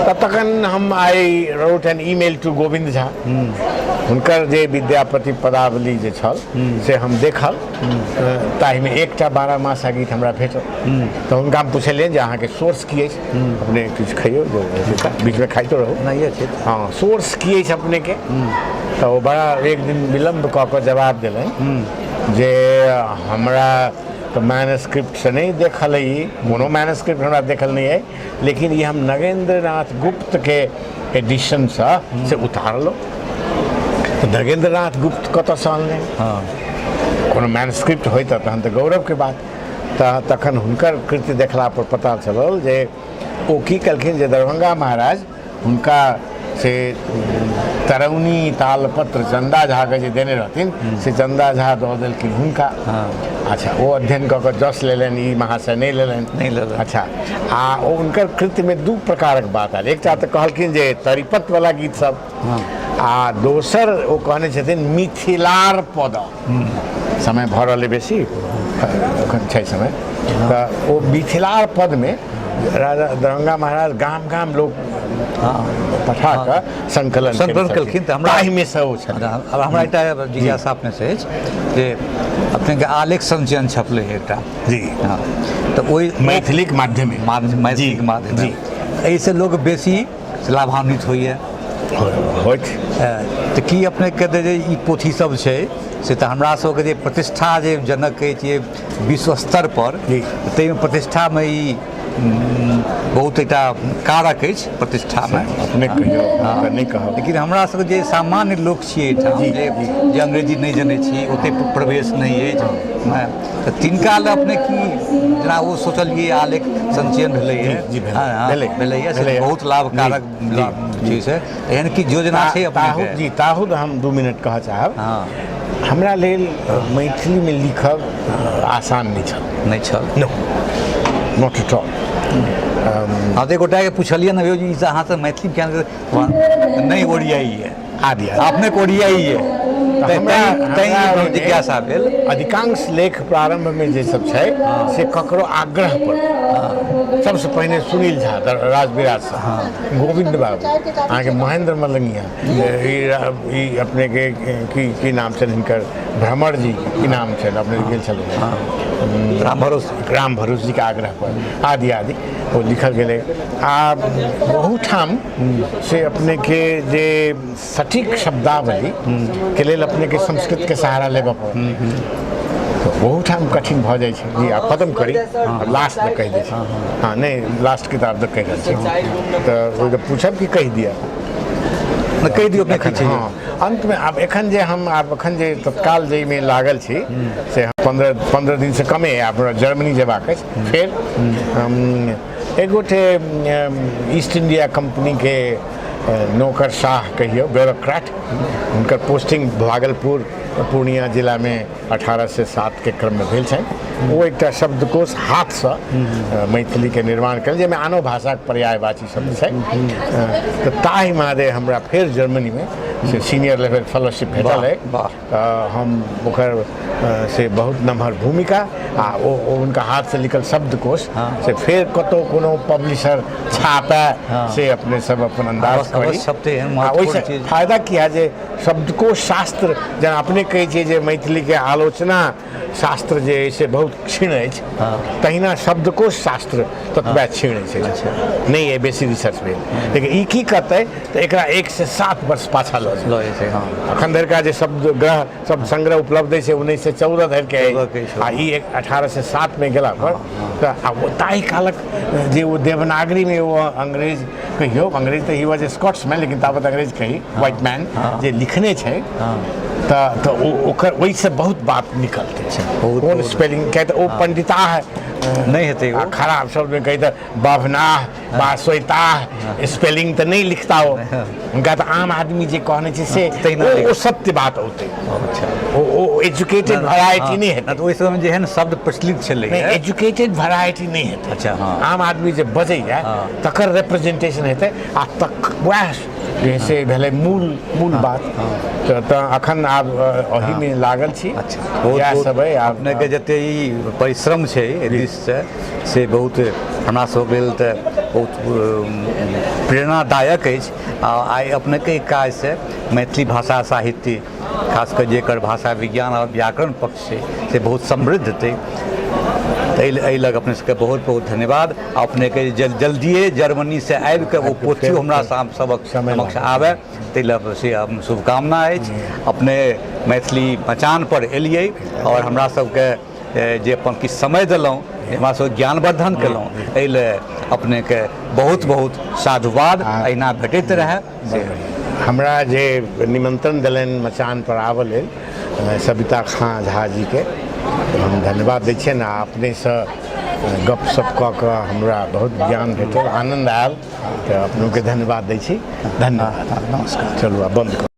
तऽ तखन हम I wrote an email to Govind Jha, हुनकर जे विद्यापति पदावली जे छल से हम देखल, ताहिमे एकटा बारहमासा गीत हमरा भेटल। तऽ हुनका हम पुछलियनि जे अहाँके सोर्स की अछि, अपने किछु खइयौ, बीचमे खाइतो रहू। नहि छै। हँ, सोर्स की अछि अपनेके? तऽ ओ बड़ा एक दिन विलम्ब कऽ कऽ जवाब देलनि जे हमरा तऽ मैनस्क्रिप्टसँ नहि देखल अइ, कोनो मैनस्क्रिप्ट हमरा देखल नहि अइ, लेकिन ई हम नगेन्द्रनाथ गुप्तके एडिशनसँ से उतारलहुँ। तऽ नगेन्द्रनाथ गुप्त कतऽसँ अनलनि? कोनो मैनस्क्रिप्ट होइत तहन तऽ गौरवके बात। तऽ तखन हुनकर कृत्य देखलापर पता चलल जे ओ की केलखिन जे दरभंगा महाराज हुनका से तरौनी तालपत्र चन्दा झाके जे देने रहथिन से चन्दा झा दऽ देलखिन हुनका। अच्छा, ओ अध्ययन कऽ कऽ जस लेलनि, ई महाशय नहि लेलनि। नहि लेलनि। अच्छा, आ ओ हुनकर कृत्यमे दू प्रकारक बात आयल। एकटा तऽ कहलखिन जे तरिपतवला गीत सब, आ दोसर ओ कहने छथिन मिथिलार पद। समय भऽ रहल अइ बेसी, एखन छै समय। तऽ ओ मिथिलार पदमे राजा दरभंगा महाराज गाम गाम लोक पठा कऽ संकलन संकलन केलखिन। तऽ हमरा ताहिमे से ओ छलै। आब हमरा एकटा जिज्ञासा अपनेसँ अछि जे अपनेके आलेख संचयन छपलै एकटा। जी। हँ, तऽ ओहि मैथिलीक माध्यमे, मैथिलीक माध्यमे जी, एहिसँ लोक बेसी लाभान्वित होइए होइत। तऽ की अपनेके जे ई पोथी सब छै से तऽ हमरा सबके जे प्रतिष्ठा जे जनक अछि जे विश्व स्तर पर, ताहिमे प्रतिष्ठामे ई बहुत एकटा कारक अछि प्रतिष्ठामे। अपने कहियौ, नहि कहब। लेकिन हमरा सबके जे सामान्य लोक छियै एहिठाम जे जे अंग्रेजी नहि जनै छी, ओतेक प्रवेश नहि अछि, तऽ तिनका लए अपने की जेना ओ सोचलियै आलेख संचयन भेलैए? भेलैए, से बहुत लाभकारक छै। से एहन की योजना छै अपने? जी, ताहू हम 2 मिनट कहऽ चाहब। हमरा लेल मैथिलीमे लिखब आसान नहि छल। नहि छल? नो, not at all. हँ, तऽ एक गोटाके पुछलियै ने, यौ जी, ई अहाँसँ मैथिली किया नहि ओरियाइए? आदि आदि। अपने ओरियाइए। तऽ तैं हमरा ई जिज्ञासा भेल। अधिकांश लेख प्रारंभमे जे सब छै से ककरो आग्रह पर, सबसँ पहिने सुनील झा राजविराजसँ, गोविंद बाबू, अहाँके महेंद्र मलंगिया, ई अपनेके की की नाम छनि हिनकर, भ्रमर जी की नाम छनि, अपने गेल छलहुँ, राम भरोस। राम भरोस जीके आग्रह पर आदि आदि ओ लिखल गेलै। आ बहुठाम से अपनेके जे सटीक शब्दावली के लेल अपनेके संस्कृतके सहारा लेबऽ पड़त, तऽ ओहूठाम कठिन भऽ जाइ छै। जी, आब खत्म करी, लास्टमे कहि दै छी। हँ, नहि, लास्ट किताब तऽ कहि रहल छी, तऽ ओहि पूछब कि कहि दिअ? नहि, कहि दियौ अपने की छै। हँ, अन्तमे आब एखन जे हम आब एखन जे तत्काल जाहिमे लागल छी से 15 दिनसँ कमे आब हमरा जर्मनी जेबाक अछि। फेर हम एक गोटे ईस्ट इंडिया कंपनीके नौकर शाह कहियौ, ब्यूरोक्रेट, हुनकर पोस्टिंग भागलपुर पूर्णिया जिलामे 1807के क्रममे भेल छनि। ओ एकटा शब्दकोश हाथसँ मैथिलीके निर्माण कयल, जाहिमे आनो भाषाक पर्यायवाची शब्द छै। तऽ ताहि मादे हमरा फेर जर्मनीमे से सीनियर लेवल फेलोशिप भेटल अइ। तऽ हम ओकर से बहुत नमहर भूमिका आ ओ हुनका हाथसँ लिखल शब्दकोश से फेर कतहु कोनो पब्लिशर छापए, से अपने सब अपन अन्दाज अवश्य, करी। शब्द एहन आ महत्वपूर्ण ओहिसँ चीज। फायदा की है जे शब्दकोश शास्त्र, जेना अपने कहै छियै जे मैथिलीके आलोचना शास्त्र जे अछि से बहुत क्षीण अछि, तहिना शब्दकोश शास्त्र ततबे क्षीण अछि, नहि अइ बेसी रिसर्च भेल। लेकिन ई की करतै तऽ एकरा 107 वर्ष पाछाँ लऽ जेतै। लऽ जेतै, हँ। अखन धरिका जे शब्द ग्रह शब्द संग्रह उपलब्ध अछि से 1914 धरिके 14 के अछि अछि। आ ई 1807मे गेला पर तऽ आ ओ ताहि कालक जे ओ देवनागरीमे ओ अंग्रेज कहियौ, अंग्रेज तऽ he was a Scotsman, लेकिन ताबत अंग्रेज कही, व्हाइट मैन जे लिखने छै, तऽ तऽ ओ ओकर ओहिसँ बहुत बात निकलतै। बहुत कोन बहुत। स्पेलिंग, किया तऽ ओ पंडिताह नहि हेतै ओ। आ खराब शब्दमे कही तऽ बभनाह बा सोइताह स्पेलिंग तऽ नहि लिखता ओ। हुनका तऽ आम आदमी जे कहने छै से तहिना ओ लिख- ओ सत्य बात औतै। अच्छा। ओ ओ एजुकेटेड वैरायटी नहि हेतै। तऽ ओहि समयमे जेहन शब्द प्रचलित छलै। नहि, एजुकेटेड वैरायटी नहि हेतै। अच्छा, हँ। आम आदमी जे बजैया तकर रिप्रेजेंटेशन हेतै आ तक वएह जे से भेलै मूल मूल बात। तऽ तऽ अखन आब एहिमे लागल छी। अच्छा, बहुत इएह बहुत सब अइ आब। अपनेके जते ई परिश्रम छै एहि दिससँ, से बहुत हमरा सबके लेल तऽ बहुत प्रेरणादायक अछि। आ आइ अपनेके काजसँ मैथिली भाषा साहित्य, खास कऽ जेकर भाषा विज्ञान आओर व्याकरण पक्ष छै, से बहुत समृद्ध हेतै। एहि एहि लग अपने सबके बहुत बहुत धन्यवाद। आ अपनेके जल्दिए जर्मनीसँ आबिके ओ पोथी हमरा सबक समय समक्ष लागत। आबय, ताहि लए से हम शुभकामना अछि। अपने मैथिली मचान पर एलियै आओर हमरा सबके जे अपन किछु समय देलहुँ, हमरा सबके ज्ञानवर्धन केलहुँ, एहि लए अपनेके बहुत बहुत साधुवाद। एहिना भेटैत रहए से। हमरा जे निमंत्रण देलनि मचान पर आबऽ लेल, सविता खाँ झा जीके हम धन्यवाद दै छियनि। आ अपनेसँ गपशप कऽ कऽ हमरा बहुत ज्ञान भेटल, आनन्द आयल, तऽ अपनोके धन्यवाद दै छी। धन्यवाद, नमस्कार। चलू, आब बन्द करू।